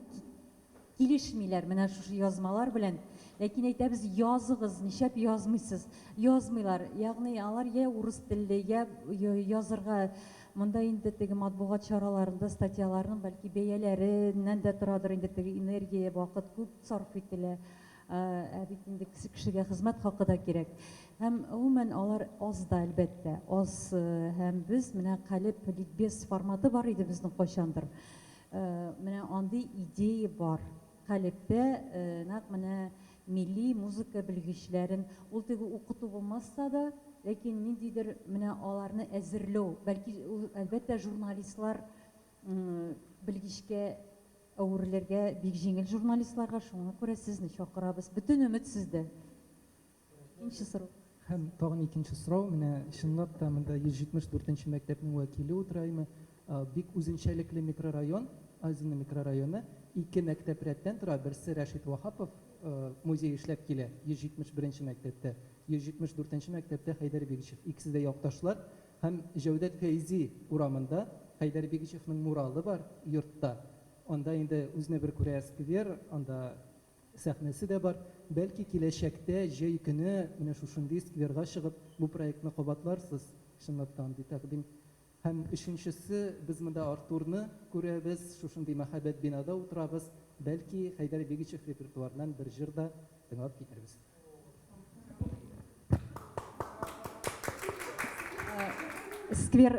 килешмиләр менә шушы язмалар белән. Ләкин әйтәбез, языгыз, нишләп язмыйсыз? Язмыйлар. Ягъни алар я урыс телле, я язырга монда инде теге матбугат чараларында статьяларның бәлки бәяләреннән дә торадыр инде, теге энергия, вакыт күп сарыф ителә. Ә бит инде кешегә хезмәт хакы да кирәк. Һәм гомумән алар аз да, әлбәттә, аз. Һәм без менә Калеб ликбез форматы бар иде безнең кайчандыр. Менә андый идея бар. Калебтә нәкъ менә милли музыка белгечләрен, ул теге укыту булмаса да, ләкин ниндидер менә аларны әзерләү, бәлки ул, әлбәттә, журналистлар белгечкә әверелергә бик җиңел журналистларга, шуңа күрә сезне чакырабыз. Бөтен өмет сездә. Икенче сорау. Һәм тагын икенче сорау, менә чынлап та монда 174 нче мәктәпнең вәкиле утыра име? Бик үзенчәлекле микрорайон, Азино микрорайоны, ике мәктәп рәттән тора, берсе Рәшит Ваһапов музее эшләп килә 171 нче мәктәптә, 174 нче мәктәптә Хәйдәр Бигичев, икесе дә якташлар. Һәм Җәүдәт Фәйзи урамында. Хәйдәр Бигичевның муралы бар йортта. Анда инде үзенә бер күрә сквер, анда сәхнәсе дә бар. Бәлки киләчәктә җәй көне менә шушындый скверга чыгып бу проектны кабатларсыз, чынлап та андый тәкъдим. Һәм өченчесе, без монда Артурны күрәбез, шушындый мәһабәт бинада утырабыз, бәлки Хәйдәр Бигичев репертуарыннан бер җыр да тыңлап китәрбез. Сквер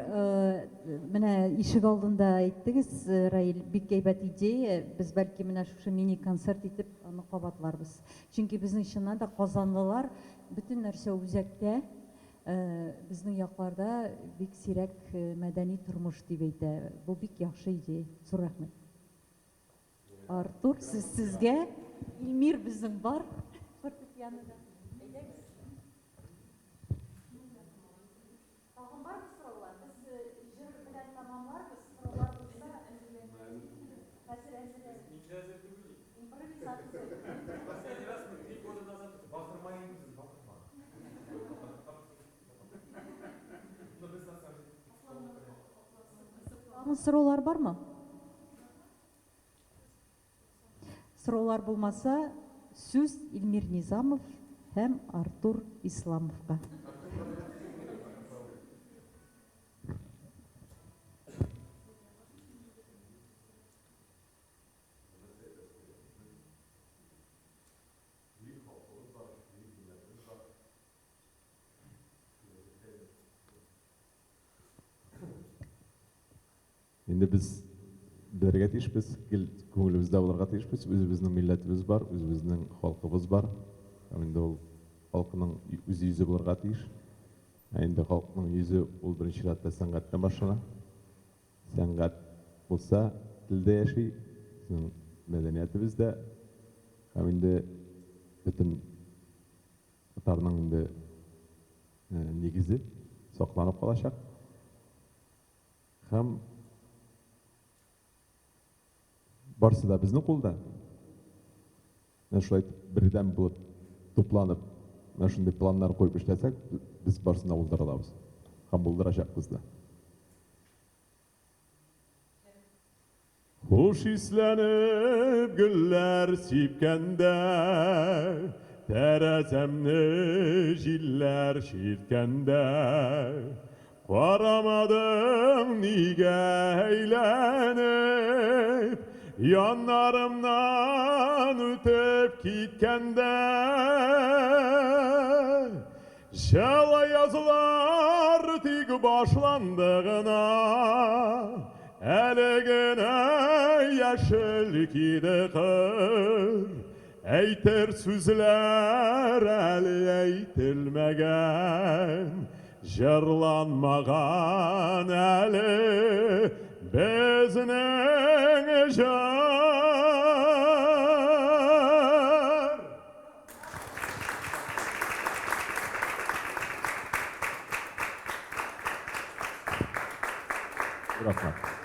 менә ишек алдында әйттегез, Раил, бик әйбәт идея. Без бәлки менә шушы мини-концерт итеп аны кабатларбыз. Чөнки безнең чыннан да казанлылар бөтен нәрсә үзәктә, безнең якларда бик сирәк мәдәни тормыш дип әйтә. Бу бик яхшы идея. Зур рәхмәт. Артур, сүз сезгә. Илмир безнең бар фортепианода. Әйдәгез. Тагын бармы сораулар? Без җыр белән тәмамларбыз. Сораулар булса, әзерләнгән. Хәзер әзер. Мин дә әзер түгел. Импровизация. Последний раз мы 3 года назад батырма инде сез, батырма. Но без на самом деле. Тагын сораулар бармы? Сораулар булмаса, сүз Илмир Низамов һәм Артур Исламовка. Инде без белергә тиешбез, гел күңелебездә булырга тиешбез. Үзебезнең милләтебез бар, үзебезнең халкыбыз бар. Һәм инде ул халкының үз йөзе булырга тиеш. Ә инде халыкның йөзе ул беренче чиратта сәнгатьтән башлана. Сәнгать булса, тел дә яши, безнең мәдәниятебез дә һәм инде бөтен татарның инде нигезе сакланып калачак. Һәм барсы да безнең кулда. Менә шулай итеп бердәм булып, тупланып, менә шундый планнар куеп эшләсәк, без барысын да булдыра алабыз. Һәм булдырачакбыз да. Хуш исләнеп гөлләр сипкәндә, Тәрәзәмне җилләр чирткәндә, Карамадың нигә әйләнеп, Яннарымнан үтеп киткәндә. Җылы язлар тик башланды гына, Әле генә яшел киде кыр. Әйтер сүзләр әле әйтелмәгән, Җырланмаган әле безнең җыр. Рәхмәт.